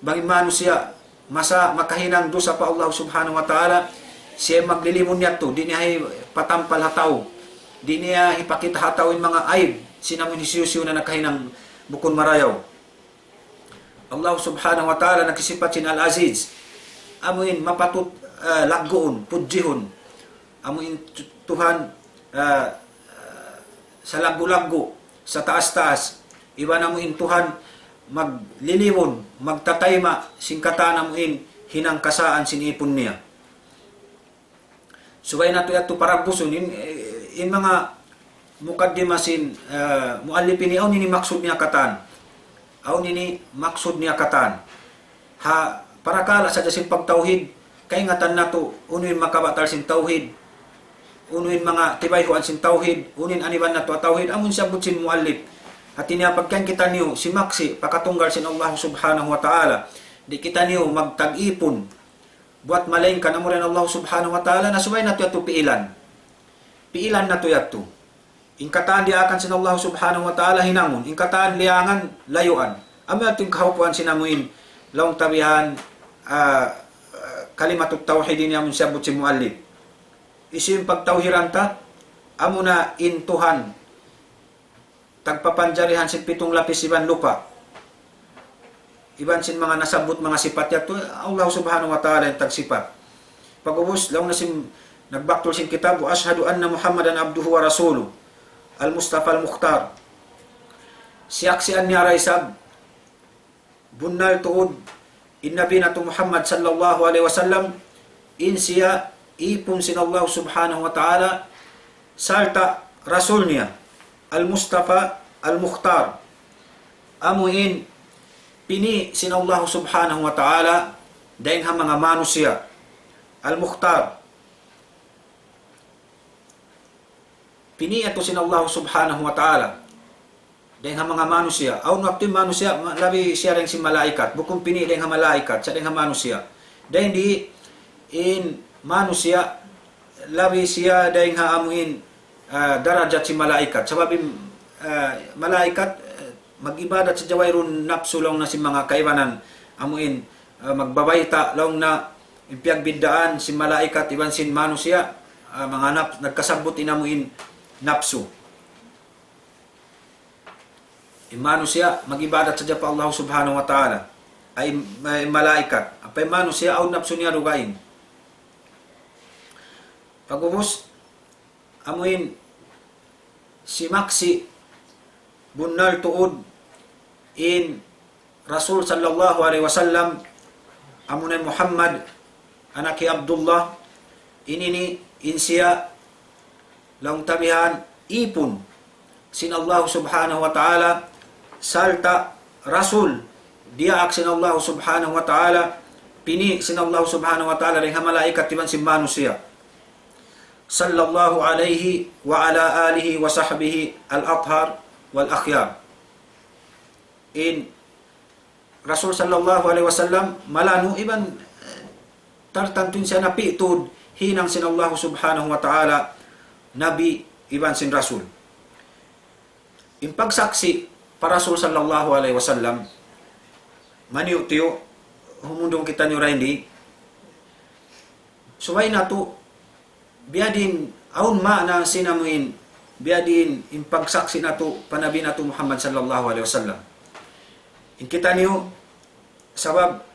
bang in manusiya' masa makahinang dusa pa Allah Subhanahu wa Ta'ala, siya maglilibun yadtu, di' niya hipatampal ha tau, di' niya hipakita' ha tau in manga aib sin amuin hisiyu-siyu na nakahinang bukun marayaw. Allah Subhanahu wa Ta'ala nakisipat sin Al-Aziz. Amuin mapatut, eh, lagguun, pudjihun. Amuin tu-, Tuhan, eh, salaggu'-laggu', sataas-taas. Iban amuin Tuhan maglilibun, magtatayma' sin katan amuin hinang kasaan sin ipun niya. Subay natu' yadtu paragbusun in, in manga mukaddima sin, eh, muallif ini, awn ini maksud niya katan. Awn ini maksud niya katan. Ha parakala' sadja sin pagtawhid, kaingatan natu' unu in makabatal sin tawhid, unu in manga tibayhuan sin tawhid, unu in aniban natu' ha tawhid, amun siyabbut sin muallif. Hati niya pagkaingatan niyu, simaksi' pa katunggal sin Allah Subhanahu wa Ta'ala. Di' kitaniyu magtag-ipun buat malaingkan amura in Allah Subhanahu wa Ta'ala, na subay natu' yadtu piilan. Piilan natu' yadtu. In katan diyaakan sin Allah Subhanahu wa Ta'ala hinangun. In katan liyangan layuan. Amu yadtu in kahaupuan sin amuin laung ta bihan, ah, ah, kalimatut tawhid ini amun siyabbut sin muallif. Hisiyu in pagtawhiran ta, amuna in Tuhan tagpapanjarihan sin pitung lapis iban lupa'. Iban sin manga nasabbut manga sipat yadtu, Allah Subhanahu wa Ta'ala in tagsipat. Pag'ubus, laung na sin nagbaktul sin kitab, وأشهد أن محمدا عبده ورسوله المصطفى المختار. Siyaksian niya da isab, bunnal tuud in Nabi natu' Muhammad sallallahu alayhi wasallam, in siya ipun sin Allah Subhanahu wa Ta'ala, sarta' Rasul niya, Al-Mustafa Al-Mukhtar. Amu in pini' sin Allah Subhanahu wa Ta'ala dayn ha manga manusiya'. Al-Mukhtar. Pini' yadtu sin Allah Subhanahu wa Ta'ala dayn ha manga manusiya'. Awn waktu in manusiya', ma-, labi siya dayn sin malaikat. Bukun pini' dayn ha malaikat, sa' dayn ha manusiya'. Dayn di in manusiya', labi siya dayn ha amuin, ah, darajat sin malaikat. Sabab in, ah, malaikat, ah, mag-ibadat sadja, wayruun napsu laung na sin manga kaibanan. Amuin, ah, magbabayta' laung na in piyagbiddaan sin malaikat iban sin manusiya', ah, manga nap-, nagkasabbut in amuin napsu. In manusiya', mag-ibadat sadja pa Allah Subhanahu wa Ta'ala. Ay, ay malaikat. Ampa in manusiya', awn napsu niya dugaing. Pag'ubus, amuin simaksi' bunnal tuud in Rasul sallallahu alayhi wasallam, amuna Muhammad, anak hi Abdullah, ini ni in siya laung ta bihan ipun sin Allah Subhanahu wa Ta'ala, sarta' Rasul, diyaak sin Allah Subhanahu wa Ta'ala, pini' sin Allah Subhanahu wa Ta'ala dayn ha malaikat iban sin manusiya'. صلى الله عليه وعلى آله وصحبه الأطهار والأخيار. In Rasul sallallahu alayhi wasallam malanu' iban, eh, tartantu in siya napi' tuud hinang sin Allah Subhanahu wa Ta'ala, Nabi iban sin Rasul. In pagsaksi' pa Rasul sallallahu alayhi wasallam, maniyu-tiyu, humundung kitaniyu dayn di, subay natu', biyadiin, awn maana sin amuin, biyadiin in pagsaksi' natu' pa Nabi natu' Muhammad sallallahu alayhi wasallam. In kitaniyu, sabab,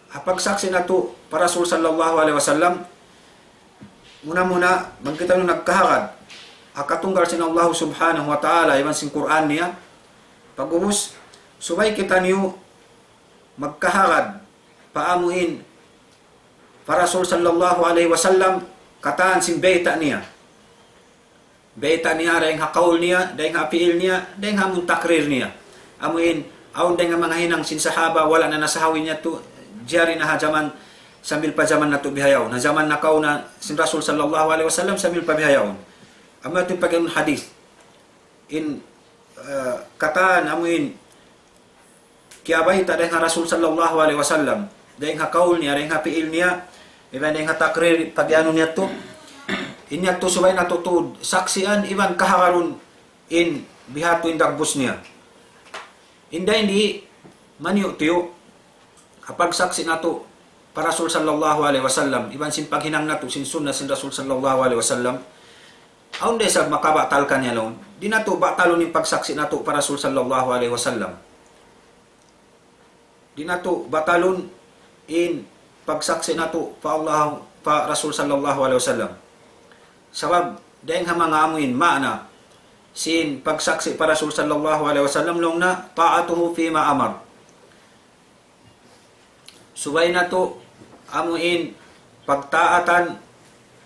ha pagsaksi' natu' pa Rasul sallallahu alayhi wasallam, muna-muna, bang kitaniyu nagkahagad ha katunggal sin Allah Subhanahu wa Ta'ala, iban sin Qur'an niya, pag'ubus, subay kitaniyu magkahagad pa amuin pa Rasul sallallahu alayhi wasallam, katan sin bayta' niya. Bayta' niya, dayn ha kaul niya, dayn ha pi'il niya, dayn ha amun takrir niya. Amuin Awn dayn ha manga hinang sin sahaba, wala' na nasahawi niya tu, jari na ha jaman, sambil pa jaman natu' bihaun. Ha jaman nakauna sin Rasul sallallahu alayhi wasallam, sambil pa bihaun. Amu yadtu in pag'iyanun hadith. In, ah, katan amu in, kiyabayta' dayn ha Rasul sallallahu alayhi wasallam. Dayn ha kaul niya, dayn ha pi'il niya, iban dayn ha takrir, pag'iyanun niya tu. In yadtu subay natu' tuud, saksian, iban kahagarun, in bihadtu in dagbus niya. Inda ini, maniyu'-tiyu', ha pagsaksi' natu', pa Rasul sallallahu alayhi wasallam, iban sin paghinang natu', sin sunnah sin Rasul sallallahu alayhi wasallam. Awn da isab makabatal kaniya laung. Di' natu' batalun in pagsaksi' natu', pa Rasul sallallahu alayhi wasallam. Di' natu' batalun in pagsaksi' natu', pa Allah, pa Rasul sallallahu alayhi wasallam. Sabab, dayn ha manga amu in ma'na, sin pagsaksi' pa Rasul sallallahu alayhi wasallam, laung niya, طاعته فيما أمر. Subay natu' amu in pagtaatan,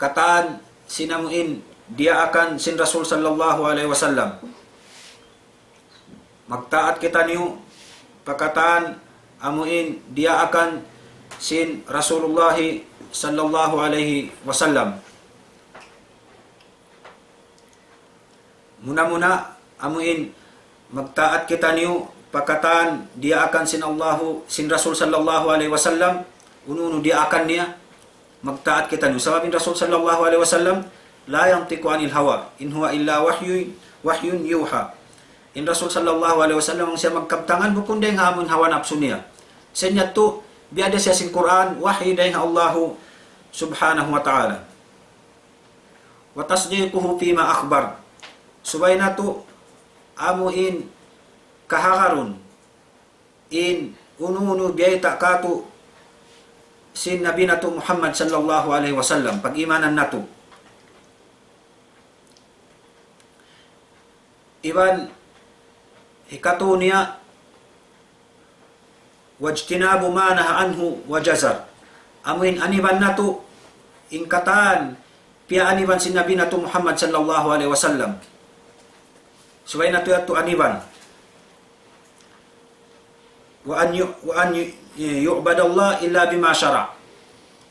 katan sin amu in diyaakan sin Rasul sallallahu alayhi wasallam. Magtaat kitaniyu pa katan amu in diyaakan sin Rasulullah sallallahu alayhi wasallam. Muna-muna, amu in magtaat kitaniyu pa katan diyaakan sin Allahu, sin Rasul sallallahu alayhi wasallam, unu-unu diyaakan niya, magtaat kitaniyu. Sabab in Rasul sallallahu alayhi wasallam, لا ينطق عن الهوى إن هو إلا وحي، وحي يوحى. In Rasul sallallahu alayhi wasallam, bang siya magkabtangan, bukun dayn ha amu in hawa napsu niya. Sa' in yadtu, biya' da siya sin Qur'an, wahyu dayn ha Allahu subhanahu wa ta'ala. وتصديقه فيما أخبر. Subay natu' amu in kahagarun in unu-unu biyayta' kātu' sin Nabi natu' Muhammad sallallahu alayhi wasallam, pag-imanan natu'. Iban hikatu niya, واجتناب ما نهى عنه وزجر. Amu in aniban natu', in katan, piyaaniban sin Nabi natu' Muhammad sallallahu alayhi wasallam. Subay natu' yadtu aniban. وأن ي-، وأن ي-، يعبد الله إلا بما شرع.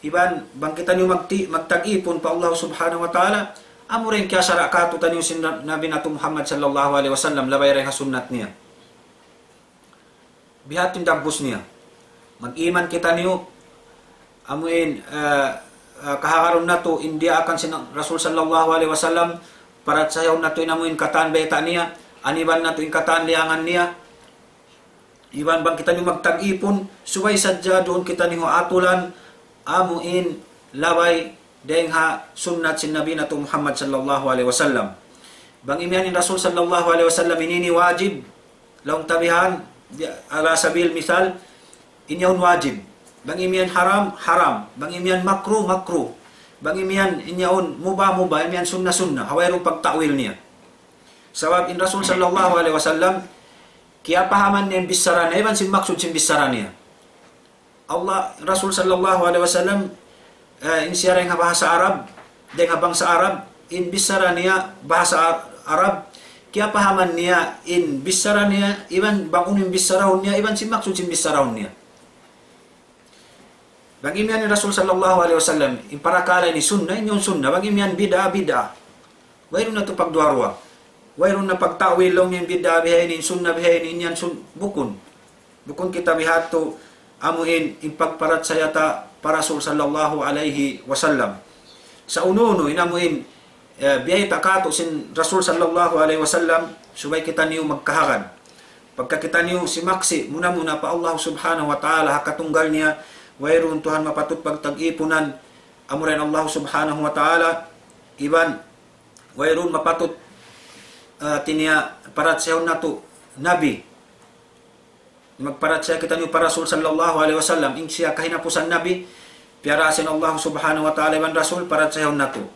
Iban, bang kitaniyu magti-, magtag-ipun pa Allah subhanahu wa ta'ala, amura in kiyasara' kātu'niyu sin Na-, Nabi natu' Muhammad sallallahu alayhi wasallam, labay dayn ha sunnat niya. Bihadtu in dagbus niya. Mag-iman kitaniyu, amu in, eh, eh, kahagarun natu', in diyaakan sin Rasul sallallahu alayhi wasallam, parachayahun natu' in amu in katan bayta' niya, aniban natu' in katan liyangan niya, iban bang kitaniyu magtag-ipun, subay sadja duun kitaniyu atulan, amu in labay dayn ha sunnat sin Nabi natu' Muhammad sallallahu alayhi wasallam. Bang imiyan in Rasul sallallahu alayhi wasallam ini, ini wajib, laung ta bihan, di-, ala sabil misal, in yaun wajib. Bang imiyan haram, haram. Bang imiyan makruh, makruh. Bang imiyan in yaun mubah, mubah. Imiyan sunnah, sunnah. Ha wayruun pagta'wil niya. Sabab in Rasul sallallahu alayhi wasallam, kiyapahaman niya in bichara niya, iban sin maksud sin bichara niya. Allah, Rasul sallallahu alayhi wasallam, eh, in siya dayn ha bahasa Arab, dayn ha bangsa Arab, in bichara niya bahasa Ar-, Arab, kiyapahaman niya in bichara niya, iban bang unu in bicharahun niya, iban sin maksud sin bicharahun niya. Bang imiyan in Rasul sallallahu alayhi wasallam, in parakala' ini sunnah, in yaun sunnah, bang imiyan bid'ah, bid'ah. Wayruun natu' pagduwa-ruwa. Wayruun na pagta'wil laung niya in bid'ah bihaini, in sunnah bihaini, in yan sun-, bukun. Bukun kita bihadtu amu in, in pagparachaya ta pa Rasul sallallahu alayhi wasallam. Sa' unu-unu, in amu in, eh, biyayta' kātu' sin Rasul sallallahu alayhi wasallam, subay kitaniyu magkahagad. Pagka kitaniyu simaksi', muna-muna pa Allah subhanahu wa ta'ala, ha katunggal niya, wayruun Tuhan mapatut pagtag-ipunan, amura in Allah subhanahu wa ta'ala, iban wayruun mapatut, ah, hati niya parachayahun natu' Nabi. Magparachaya kitaniyu pa Rasul sallallahu alayhi wasallam, in siya kahinapusan Nabi, piyara sin Allah subhanahu wa ta'ala iban Rasul, parachayahun natu'.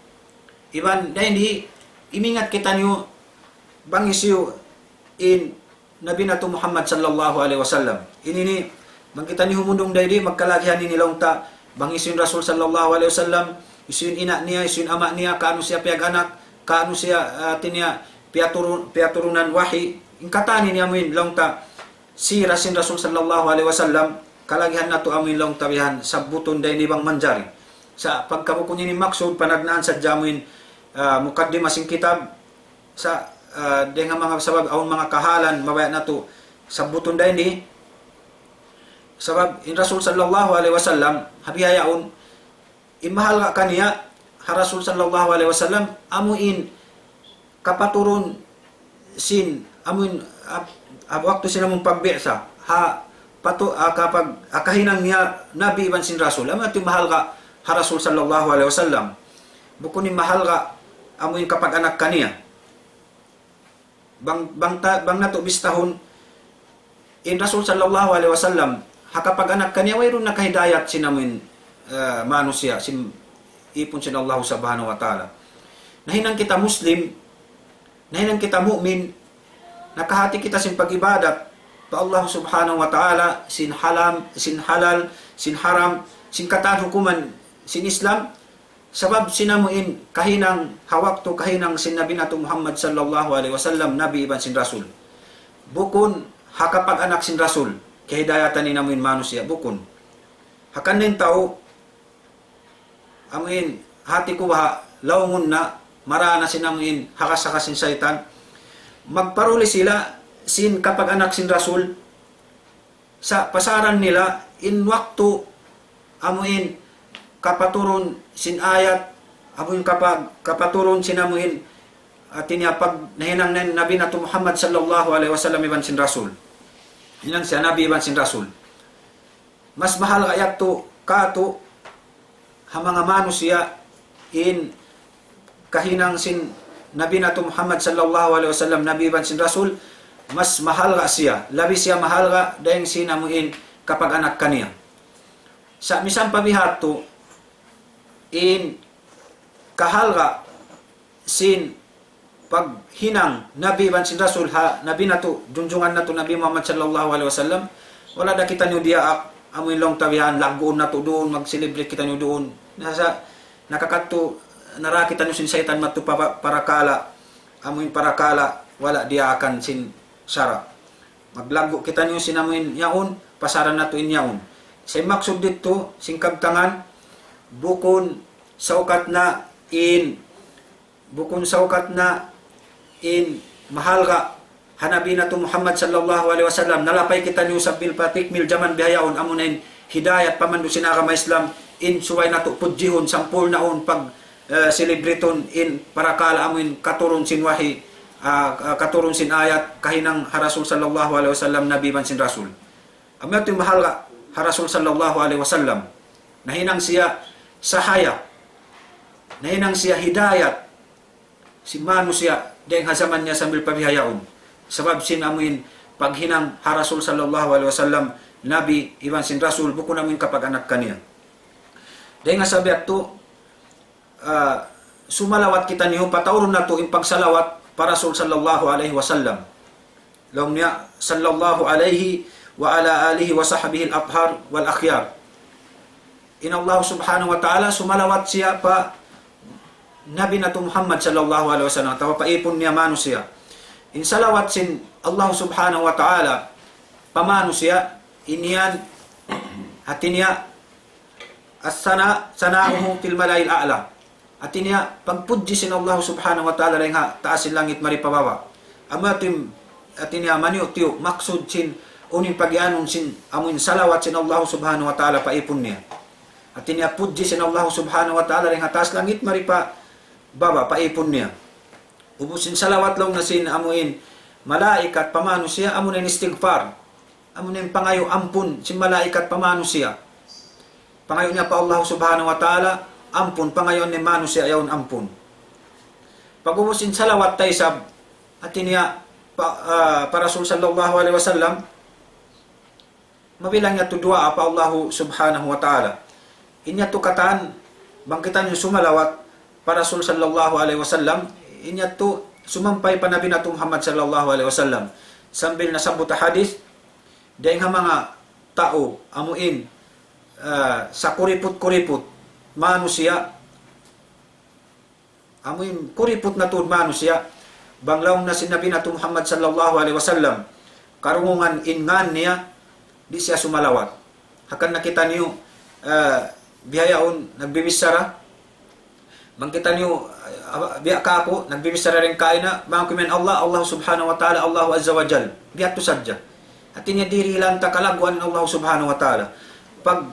Iban, dayn di, imingat kitaniyu, bang hisiyu in Nabi natu' Muhammad sallallahu alayhi wasallam. Ini ini, bang kitaniyu humundung dayn di, magkalagihan ini laung ta, bang hisiyu in Rasul sallallahu alayhi wasallam, hisiyu in ina' niya, hisiyu in ama' niya, kaunu siya piyag-anak, kaunu siya, ah, hati niya, piyaturu-, piyaturunan wahi, in katan ini amu in laung ta, sira sin Rasul sallallahu alayhi wasallam, kalagihan natu' amuin laung ta bihan, sabbutun dayn di bang manjari. Sa' pagka bukun ini maksud, panagnaan sadja amuin, ah, mukaddima sin kitab, sa', ah, dayn ha manga sabab, awn manga kahalan, mabaya' natu' sabbutun dayn di. Sabab in Rasul sallallahu alayhi wasallam, ha bihaun, in mahalga' kaniya, ha Rasul sallallahu alayhi wasallam, amuin kapaturun sin, amuin, ab-, ab-, waktu sin amun pagbi'sa, ha, patu-, ah, kapag-, ah, kahinang niya Nabi iban sin Rasul, amu yadtu in mahalga' ha Rasul sallallahu alayhi wasallam. Bukun in mahalga' amuin kapag-anak kaniya. Bang, bang ta-, bang natu' bistahun, in Rasul sallallahu alayhi wasallam, ha kapag-anak kaniya, wayruun nakahidayat sin amuin, ah, manusiya', sin ipun sin Allah subhanahu wa ta'ala. Nahinang kita Muslim, nahinang kita mu'min, nakahati kita sin pag-ibadat pa Allah subhanahu wa ta'ala, sin halam, sin halal, sin haram, sin katan hukuman, sin Islam, sabab sin amuin kahinang ha waktu kahinang sin Nabi natu' Muhammad sallallahu alayhi wasallam, Nabi iban sin Rasul. Bukun ha kapag-anak sin Rasul, kahidayatan in amuin manusiya', bukun. Hangkan in tau, amuin, hati ku baha', laungun na, marā na sin amuin, hakas-hakas sin saytan. Magparuli sila, sin kapag-anak sin Rasul, sa' pasaran nila, in waktu, amuin, kapaturun sin ayat, amuin kapa-, kapaturun sin amuin, hati niya pag nahinang na in Nabi natu' Muhammad sallallahu alayhi wasallam iban sin Rasul. Hinang siya Nabi iban sin Rasul. Mas mahalga' yadtu katu', ha manga manusiya' in kahinang sin Nabi natu' Muhammad sallallahu alayhi wasallam, Nabi iban sin Rasul, mas mahalga' siya, labi siya mahalga' dayn sin amuin kapag-anak kaniya. Sa' misan pa bihadtu, in kahalga' sin paghinang Nabi iban sin Rasul ha Nabi natu', junjungan natu' Nabi Muhammad sallallahu alayhi wasallam, wala' da kitaniyu diyaak, amuin laung ta bihan, lagguun natu' duun, mag-celebrate kitaniyu duun. Na sa' nakakadtu, narā kitaniyu sin saytan madtu pa, pa, parakala', amuin parakala', wala' diyaakan sin sara'. Maglaggu' kitaniyu sin amuin yaun, pasaran natu' in yaun. Sa' in maksud didtu, sin kabtangan, bukun saukat na in, bukun saukat na in mahalga' ha Nabi natu' Muhammad sallallahu alayhi wasallam, nalapay kitaniyu sambil pa tikmil jaman bihaun, amuna in hidayat pamandu' sin agama Islam, in subay natu' pudjihun, sampurnaun, pag, eh, celebrateun in parakala' amuin katurun sin wahi, ah, ah, katurun sin ayat, kahinang ha Rasul sallallahu alayhi wasallam, Nabi iban sin Rasul. Amu yadtu in mahalga' ha Rasul sallallahu alayhi wasallam. Nahinang siya sahaya. Nahinang siya hidayat sin manusiya' dayn ha jaman niya sambil pa bihaun. Sabab sin amuin paghinang ha Rasul sallallahu alayhi wasallam, Nabi iban sin Rasul, bukun amuin kapag-anak kaniya. Dayn ha sabab yadtu, ah, sumalawat kitaniyu, pataurun natu' in pagsalawat pa Rasul sallallahu alayhi wasallam. Laung niya, sallallahu alayhi wa ala alihi wa sahbihi al-athhar wal akhyar. In Allah subhanahu wa ta'ala sumalawat siya pa Nabi natu' Muhammad sallallahu alayhi wasallam, atawa pa ipun niya manusiya'. In salawat sin Allah subhanahu wa ta'ala pa manusiya', in yan, hati niya, الثناء، ثناؤه في الملأ الأعلى. Hati niya, pagpudji sin Allah subhanahu wa ta'ala dayn ha taas sin langit mari pa baba'. Amu yadtu in, hati niya, maniyu'-tiyu', maksud sin, unu in pagiyanun sin, amuin salawat sin Allah subhanahu wa ta'ala pa ipun niya. Hati niya, pudji sin Allah subhanahu wa ta'ala dayn ha taas langit mari pa baba', pa ipun niya. Ubus sin salawat laung na sin, amuin, malaikat pa manusiya', amuna in istighfar. Amuna in pangayu' ampun sin malaikat pa manusiya'. Pangayu' niya pa Allah subhanahu wa ta'ala ampun, pangayuun in manusiya' yaun ampun. Pag'ubus in salawat ta isab, hati niya pa, ah, pa Rasul sallallahu alayhi wasallam, mabilang yadtu duwaa pa Allah subhanahu wa ta'ala. In yadtu katan, bang kitaniyu sumalawat pa Rasul sallallahu alayhi wasallam, in yadtu sumampay pa Nabi natu' Muhammad sallallahu alayhi wasallam. Sambil nasabbut ha hadith, dayn ha manga tau, amuin, ah, sakuriput-kuriput manusiya', amuin kuriput na tuud manusiya', bang laung na sin Nabi natu' Muhammad sallallahu alayhi wasallam, parungugan in ngan niya, di' siya sumalawat. Hangkan na kitaniyu, eh, bihaun nagbibichara, bang kitaniyu, eh, biya' kāku', nagbibichara dayn kaina, bang ku imiyan Allah, Allah Subhanahu wa Ta'ala, Allahu Azza wa Jal. Biya' tu sadja. Hāti niya di' dihilan ta kalagguan in Allah Subhanahu wa Ta'ala. Pag,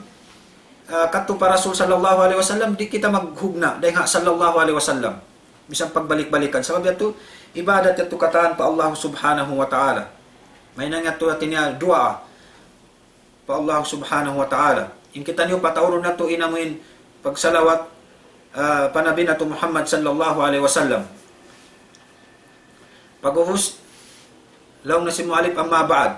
eh, kadtu pa Rasul sallallahu alayhi wasallam, di' kita maghugna', dayn ha sallallahu alayhi wasallam. Misan pagbalik-balikan. Sabab yadtu, ibadat yadtu katan pa Allah Subhanahu wa Ta'ala. Mahinang yadtu hāti niya duwaa pa Allah Subhanahu wa Ta'ala. In kitaniyu pataurun natu' in amuin pagsalawat, ah, pa Nabi natu' Muhammad sallallahu alayhi wasallam. Pag'ubus, laung na sin muallif, أما بعد.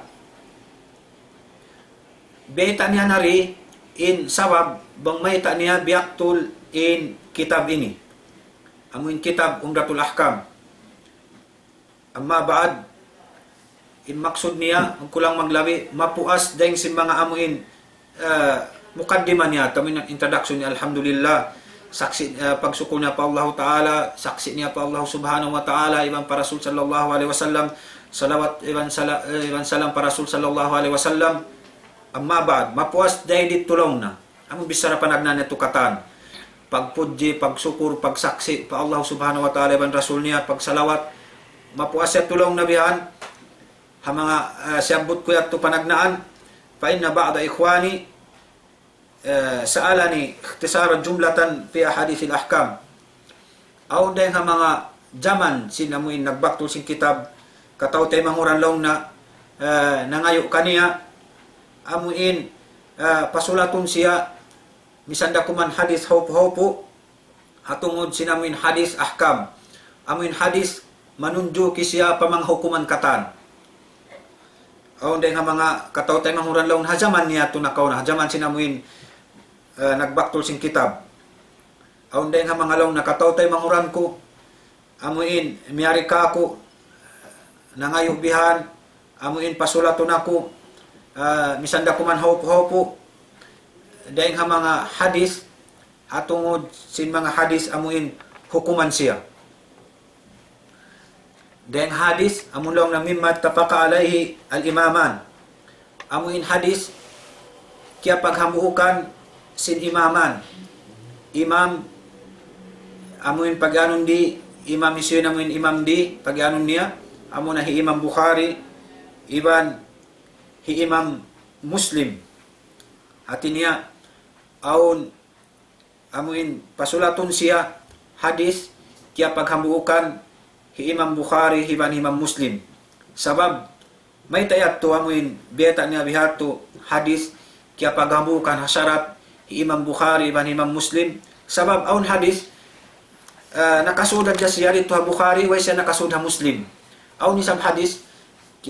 Bayta' niya na ri in sabab bang mayta' niya biyaktul in kitab ini. Amuin kitab Umdatul Ahkam. أما بعد, in maksud niya, kulang maglabi, mapuas dayn sin manga amuin, eh, mukaddima niya, amuin introduction niya, alhamdulillah, saksi', eh, pagsukul niya pa Allahu Ta'ala, saksi' niya pa Allah Subhanahu wa Ta'ala, iban pa Rasul sallallahu alayhi wasallam, salawat, iban sala-, eh, iban salam pa Rasul sallallahu alayhi wasallam. أما بعد, mapuas dayn di tulaung na. Amu bichara panagnaan niya tu katan. Pagpudji, pagsukul, pagsaksi' pa Allah Subhanahu wa Ta'ala iban Rasul niya, pagsalawat. Mapuas ya tulaung na bihan. Ha manga, eh, siyabbut ku yadtu panagnaan. فإن بعض إخواني، eh, سألني اختصارا جملة في أحاديث الأحكام. Awn dayn ha manga jaman sin amuin nagbaktul sin kitab, kataw-taymanghuran laung na, eh, nangayu' kaniya, amuin, eh, pasulatun siya, misan da kuman hadith hawpu-hawpu, ha tungud sin amuin hadith ahkam. Amuin hadith manunjuki siya pa manga hukuman katan. Awn dayn ha manga kataw-taymanghuran laung ha jaman niya tu nakauna, ha jaman sin amuin, eh, nagbaktul sin kitab. Awn dayn ha manga laung na kataw-taymanghuran ku, amuin miyari kāku', nangayu' bihan, amuin pasulatun aku, ah, misan da kuman hawpu-hawpu, dayn ha manga hadith, ha tungud sin manga hadith amuin hukuman siya. Dayn hadith, amu laung na مما اتفق عليه الإمامان. Amu in hadith, kiyapaghambuukan sin imaman. Imam, amu in pag-anun di, imam hisiyu in amu in imam di, pag-anun niya, amu na hi Imam Bukhari, iban hi Imam Muslim. Hati niya, awn amu in pasulatun siya hadith kiyapaghambuukan hi Imam Bukhari iban hi Imam Muslim. Sabab, mayta' yadtu amu in biyayta' niya bihadtu hadith kiyapaghambuukan ha sharat hi Imam Bukhari iban hi Imam Muslim. Sabab awn hadith, ah, nakasud hadja siya didtu ha Bukhari, way siya nakasud ha Muslim. Awn isab hadith,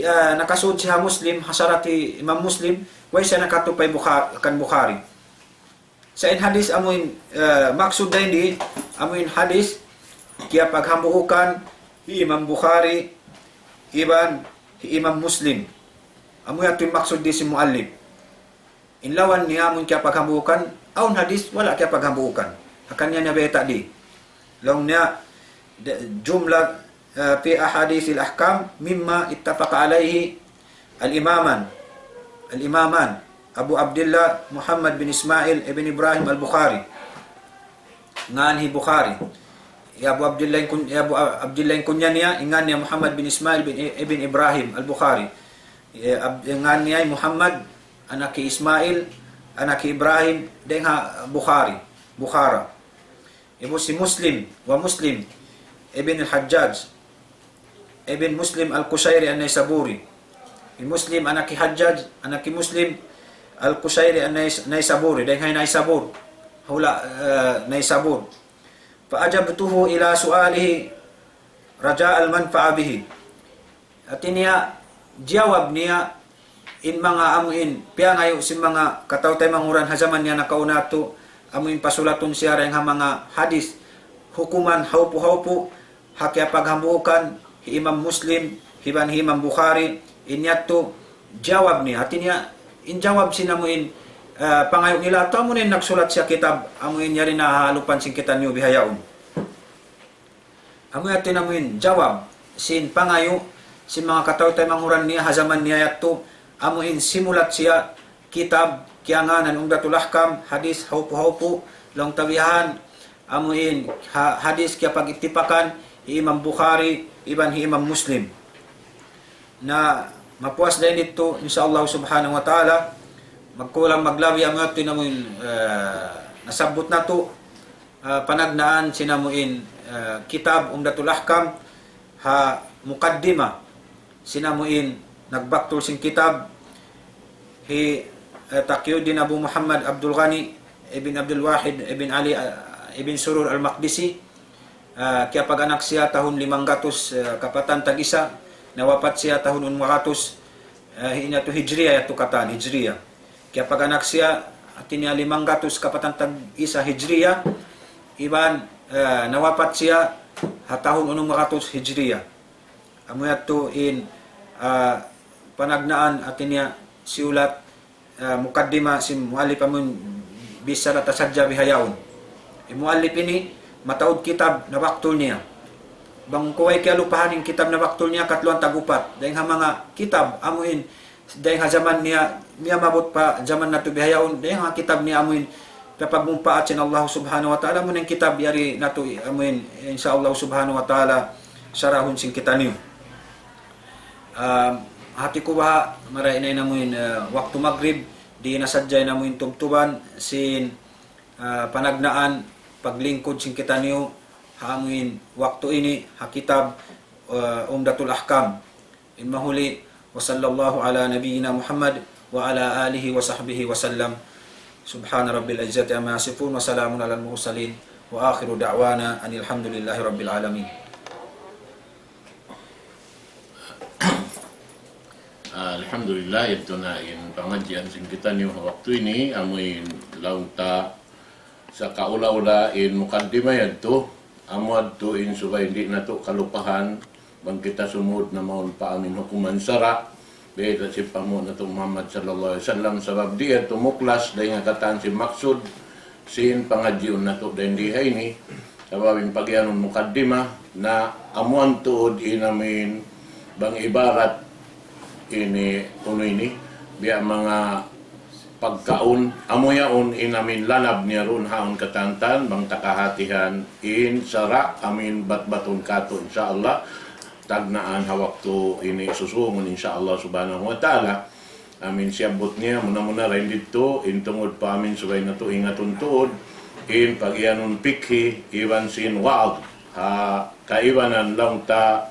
ah, nakasud siya ha Muslim, ha sharat hi Imam Muslim, way siya nakatupay Bukha-, kan Bukhari. Sa' in hadith amu in, eh, maksud dayn di, amu in hadith kiyapaghambuukan hi Imam Bukhari iban hi Imam Muslim. Amu yadtu in maksud di sin muallif. In lawan niya amu in kiyapaghambuukan, awn hadith wala' kiyapaghambuukan. Hangkan niya niya bayta' di. Laung niya, de-, jumlah, eh, في أحاديث الأحكام مما اتفق عليه الإمامان، الإمامان أبو عبد الله محمد بن إسماعيل بن إبراهيم البخاري. Ngan hi Bukhari. Hi Abu Abdillah in kun-, hi Abu A-, Abdillah in kunya niya, in ngan niya Muhammad bin Ismail bin I-, ibn Ibrahim al-Bukhari. Hi Ab-, in ngan niya Muhammad, anak hi Ismail, anak hi Ibrahim, dayn ha Bukhari, Bukhara. Iban hi Muslim, ومسلم بن الحجاج بن مسلم القشيري النيسابوري. Hi Muslim anak hi Hajjaj, anak hi Muslim Al-Qushayri An-Nais-, Naisaburi, dayn ha Naisabur, hula', eh, Naisabur. فأجبته إلى سؤاله رجاء المنفعة به. Hati niya, jawab niya, in manga amu in, piyangayu' sin manga kataw-taymanghuran ha jaman niya nakauna tu, amu in pasulatun siya dayn ha manga hadith, hukuman hawpu-hawpu, ha kiyapaghambuukan, hi Imam Muslim, iban hi Imam Bukhari, in yadtu, jawab niya. Hati niya, in jawab sin amu in, eh, pangayu' nila, tu amu in nagsulat siya kitab, amu in yari na ha alupan sin kitaniyu bihaun. Amu yadtu in amu in jawab sin pangayu', sin manga kataw-taymanghuran niya ha jaman niya yadtu, amu in simulat siya kitab kiyangānan Umdatul Ahkam, hadith haupu'-haupu', laung ta bihaun, amu in ha-, hadith kiyapag-ittipakan hi Imam Bukhari iban hi Imam Muslim. Na mapuas dayn didtu, insya Allah subhanahu wa ta'ala, magkulang maglabi amu yadtu in amu in, eh, nasabbut natu', eh, panagnaan sin amu in, eh, kitab Umdatul Ahkam, ha mukaddima sin amu in nagbaktul sin kitab hi, eh, Taqiyuddin Abu Muhammad Abdul Ghani ibn Abdul Wahid ibn Ali, eh, ibn Surur Al-Maqdisi, eh, kiyapag-anak siya tahun limanggatus, eh, kapatan tag-isa, nawapat siya tahun unum gatus, eh, ini yadtu Hijriya yadtu katan, Hijriya. Kiyapag-anak siya, hati niya limanggatus kapatan tag-isa Hijriya, iban, eh, nawapat siya ha tahun unum gatus Hijriya. Amu yadtu in, ah, panagnaan hati niya siulat, ah, mukaddima sin muallif amun bichara ta sadja bihaun. In muallif ini mataud kitab nabaktul niya. Bang kaw way kiyalupahan in kitab nabaktul niya, katluan tag-upat. Dayn ha manga kitab amu in dayn ha jaman niya, miyamabut pa jaman natu' bihaun, dayn ha kitab niya amu in piyapagmumpaat sin Allah subhanahu wa ta'ala, amu in kitab yari natu' amu in, insya Allah subhanahu wa ta'ala, sarahun sin kitaniyu. Ah, hati ku baha', marayaw na in amu in, ah, waktu magrib, di' na sadja in amu in tubtuban sin, ah, panagnaan paglingkud sin kitaniyu ha amu in waktu ini ha kitab, ah, Umdatul Ahkam. In mahuli, وصلى الله على نبينا محمد وعلى آله وصحبه وسلم. سبحان رب العزة عما يصفون وسلام على المرسلين وآخر دعوانا أن الحمد لله رب العالمين. Ah, alhamdulillah, yadtu na in pangadjian sin kitaniyu ha waktu ini, amu in laung ta sa kaula-ula in mukaddima yadtu, amu yadtu in subay di' natu' kalupahan, bang kita sumud na mawn pa amu in hukuman sara', biya' sin panghu' natu' Muhammad sallallahu alayhi wasallam, sabab di' yadtu muklas dayn ha katan sin maksud, sin pangadjiun natu' dayn di ha ini, sabab in pagiyanun mukaddima, na amu in tuud in amu in bang ibarat ini, unu ini, biya' manga pagkaun, amu yaun in amu in lanab niya duun ha yaun katantan, bang ta kahatihan, in sara' amu in batbatun katu', insya Allah, tagnaan ha waktu ini susungun, insya Allah subhanahu wa ta'ala. Amu in siyabbut niya, muna-muna dayn didtu, in tungud pa amu in subay natu' ingatun tuud, in pagiyanun pikhi, iban sin wa'ad, ha, kaibanan laung ta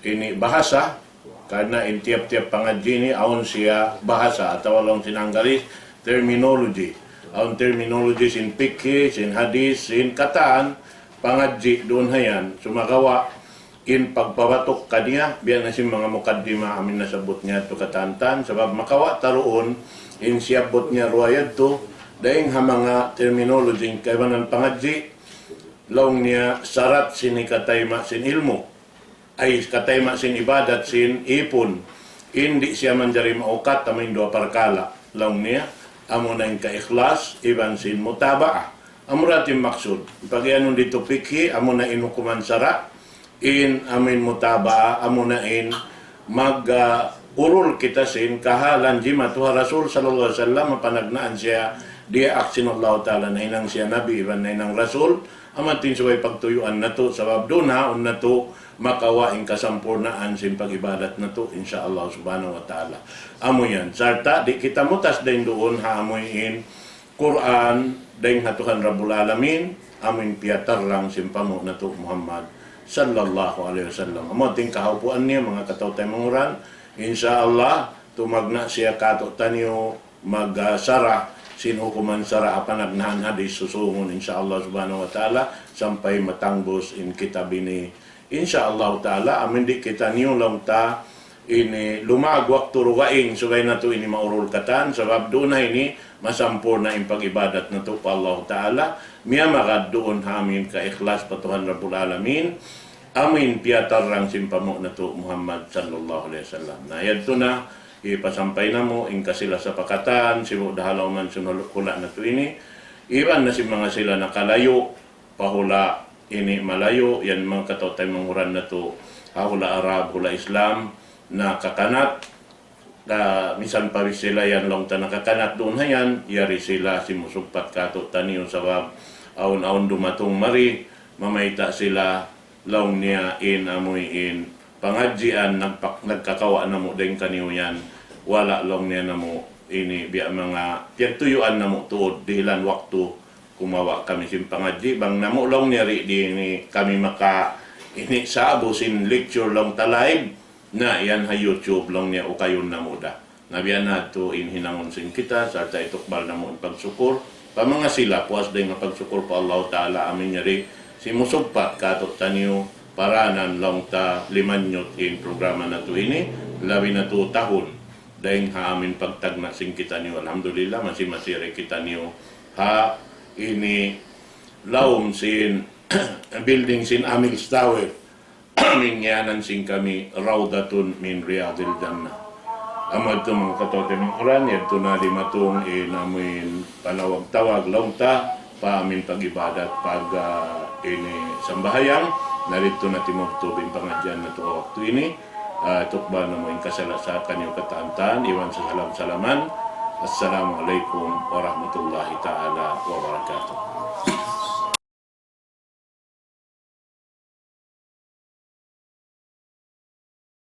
ini bahasa, karna' in tiyap-tiyap pangadji' ini, awn siya bahasa, atawa laung sin Anggalis, terminology. Awn terminology sin pikhi, sin hadis, sin katan, pangadji' duun ha yan, sumagawa', in pagpabatuk kaniya, biya' na sin manga mukaddima amu in nasabbut niya yadtu katantan, sabab makawa' ta duun, in siyabbut niya duwa yadtu, dayn ha manga terminology kaibanan pangadji', laung niya sarat sin hikatayma' sin ilmu', ay katayma' sin ibadat sin ipun, in di' siya manjari maukat amu in duwa parkala', laung niya, amu na in kaikhlas, iban sin mutaba'ah. Amu ra in maksud, pagiyanun didtu pikhi, amu na in hukuman sara', in amu in mutaba'a, amu na in mag, ah, urul kita sin kahalan jimatu ha Rasul sallallahu alayhi wasallam, panagnaan siya diyaak sin Allah Ta'ala, nahinang siya Nabi, iban nahinang Rasul, amu in subay pagtuyuan natu', sabab duun ha yaun natu' makawa' in kasampurnaan sin pag-ibadat natu', insya Allah subhanahu wa ta'ala. Amu yan, sarta' di' kita mutas dayn duun ha amu in Qur'an, dayn ha Tuhan Rabbul Alamin, amu in piyatarrang sin panghu' natu' Muhammad sallallahu alayhi wasallam. Amu in kahaupuan niya, manga kataw-taymanghuran, insya Allah, tumagna' siya katu'taniyu, mag, ah, sara', sin hukuman sara', panagnaan hadis susungun, insya Allah subhanahu wa ta'ala, sampay matangbus in kitab ini. Insya Allah ta'ala, amu in di' kitaniyu laung ta, ini lumag waktu dugaing, subay natu' ini maurul katan, sabab duun ha ini masampurna' in pag-ibadat natu' pa Allah Ta'ala, miyamagad duun ha amu in kaikhlas pa Tuhan Rabbul Alamin, amu in piyatarrang sin panghu' natu' Muhammad sallallahu alayhi wasallam. Na yadtu na, hipasampay namu' in kasila sapakatan, sibu' da ha lawm sin hula' natu' ini, iban na sin manga sila nakalayu', pa hula' ini malayu', yan manga kataw-taymanghuran natu', ha hula' Arab, hula' Islam, nakakanat, ka misan pa sila yan laung ta nakakanat duun ha yan, yari sila simusugpat kātu'niyu sabab awn-awn dumatung mari, mamayta' sila laung niya in amuin pangadjian nagpak-, nagkakawa' namu' dayn kaniyu yan, wala' laung niya namu' ini biya' manga piyagtuyuan namu' tuud dihilan waktu kumawa' kami sin pangadji', bang namu' laung niya di' ini kami maka ini sa'bu sin lecture laung ta live, na yan ha YouTube laung niya ukayun namu' da. Na biya' na yadtu in hinangun sin kita, sarta' itukbal namu' in pagsukur. Pa manga sila, puas dayn ha pagsukur pa Allahu Ta'ala, amu in yari simusugpat kātu'niyu, paranan laung ta limanyut in programa natu' ini, labi na tu tahun. Dayn ha amu in pagtagna' sin kitaniyu, alhamdulillah, masi-masi yari kitaniyu ha ini lawm sin building sin Amil Tower. Amu in ngiyanan sin kami Rawdatun min Riyadil Jannah. Amu yadtu manga kataw-taymanghuran, yadtu na dimatung in amu in panawag-tawag laung ta pa amu in pag-ibadat, pag, ah, ini sambahayang, na didtu na timubtub in pangadjian natu' ha waktu ini. Ah, tukbal namu' in kasala-sala kaniyu katantan, iban sasalam-salaman. Assalamu alaykum warahmatullahi ta'ala wabarakatuh.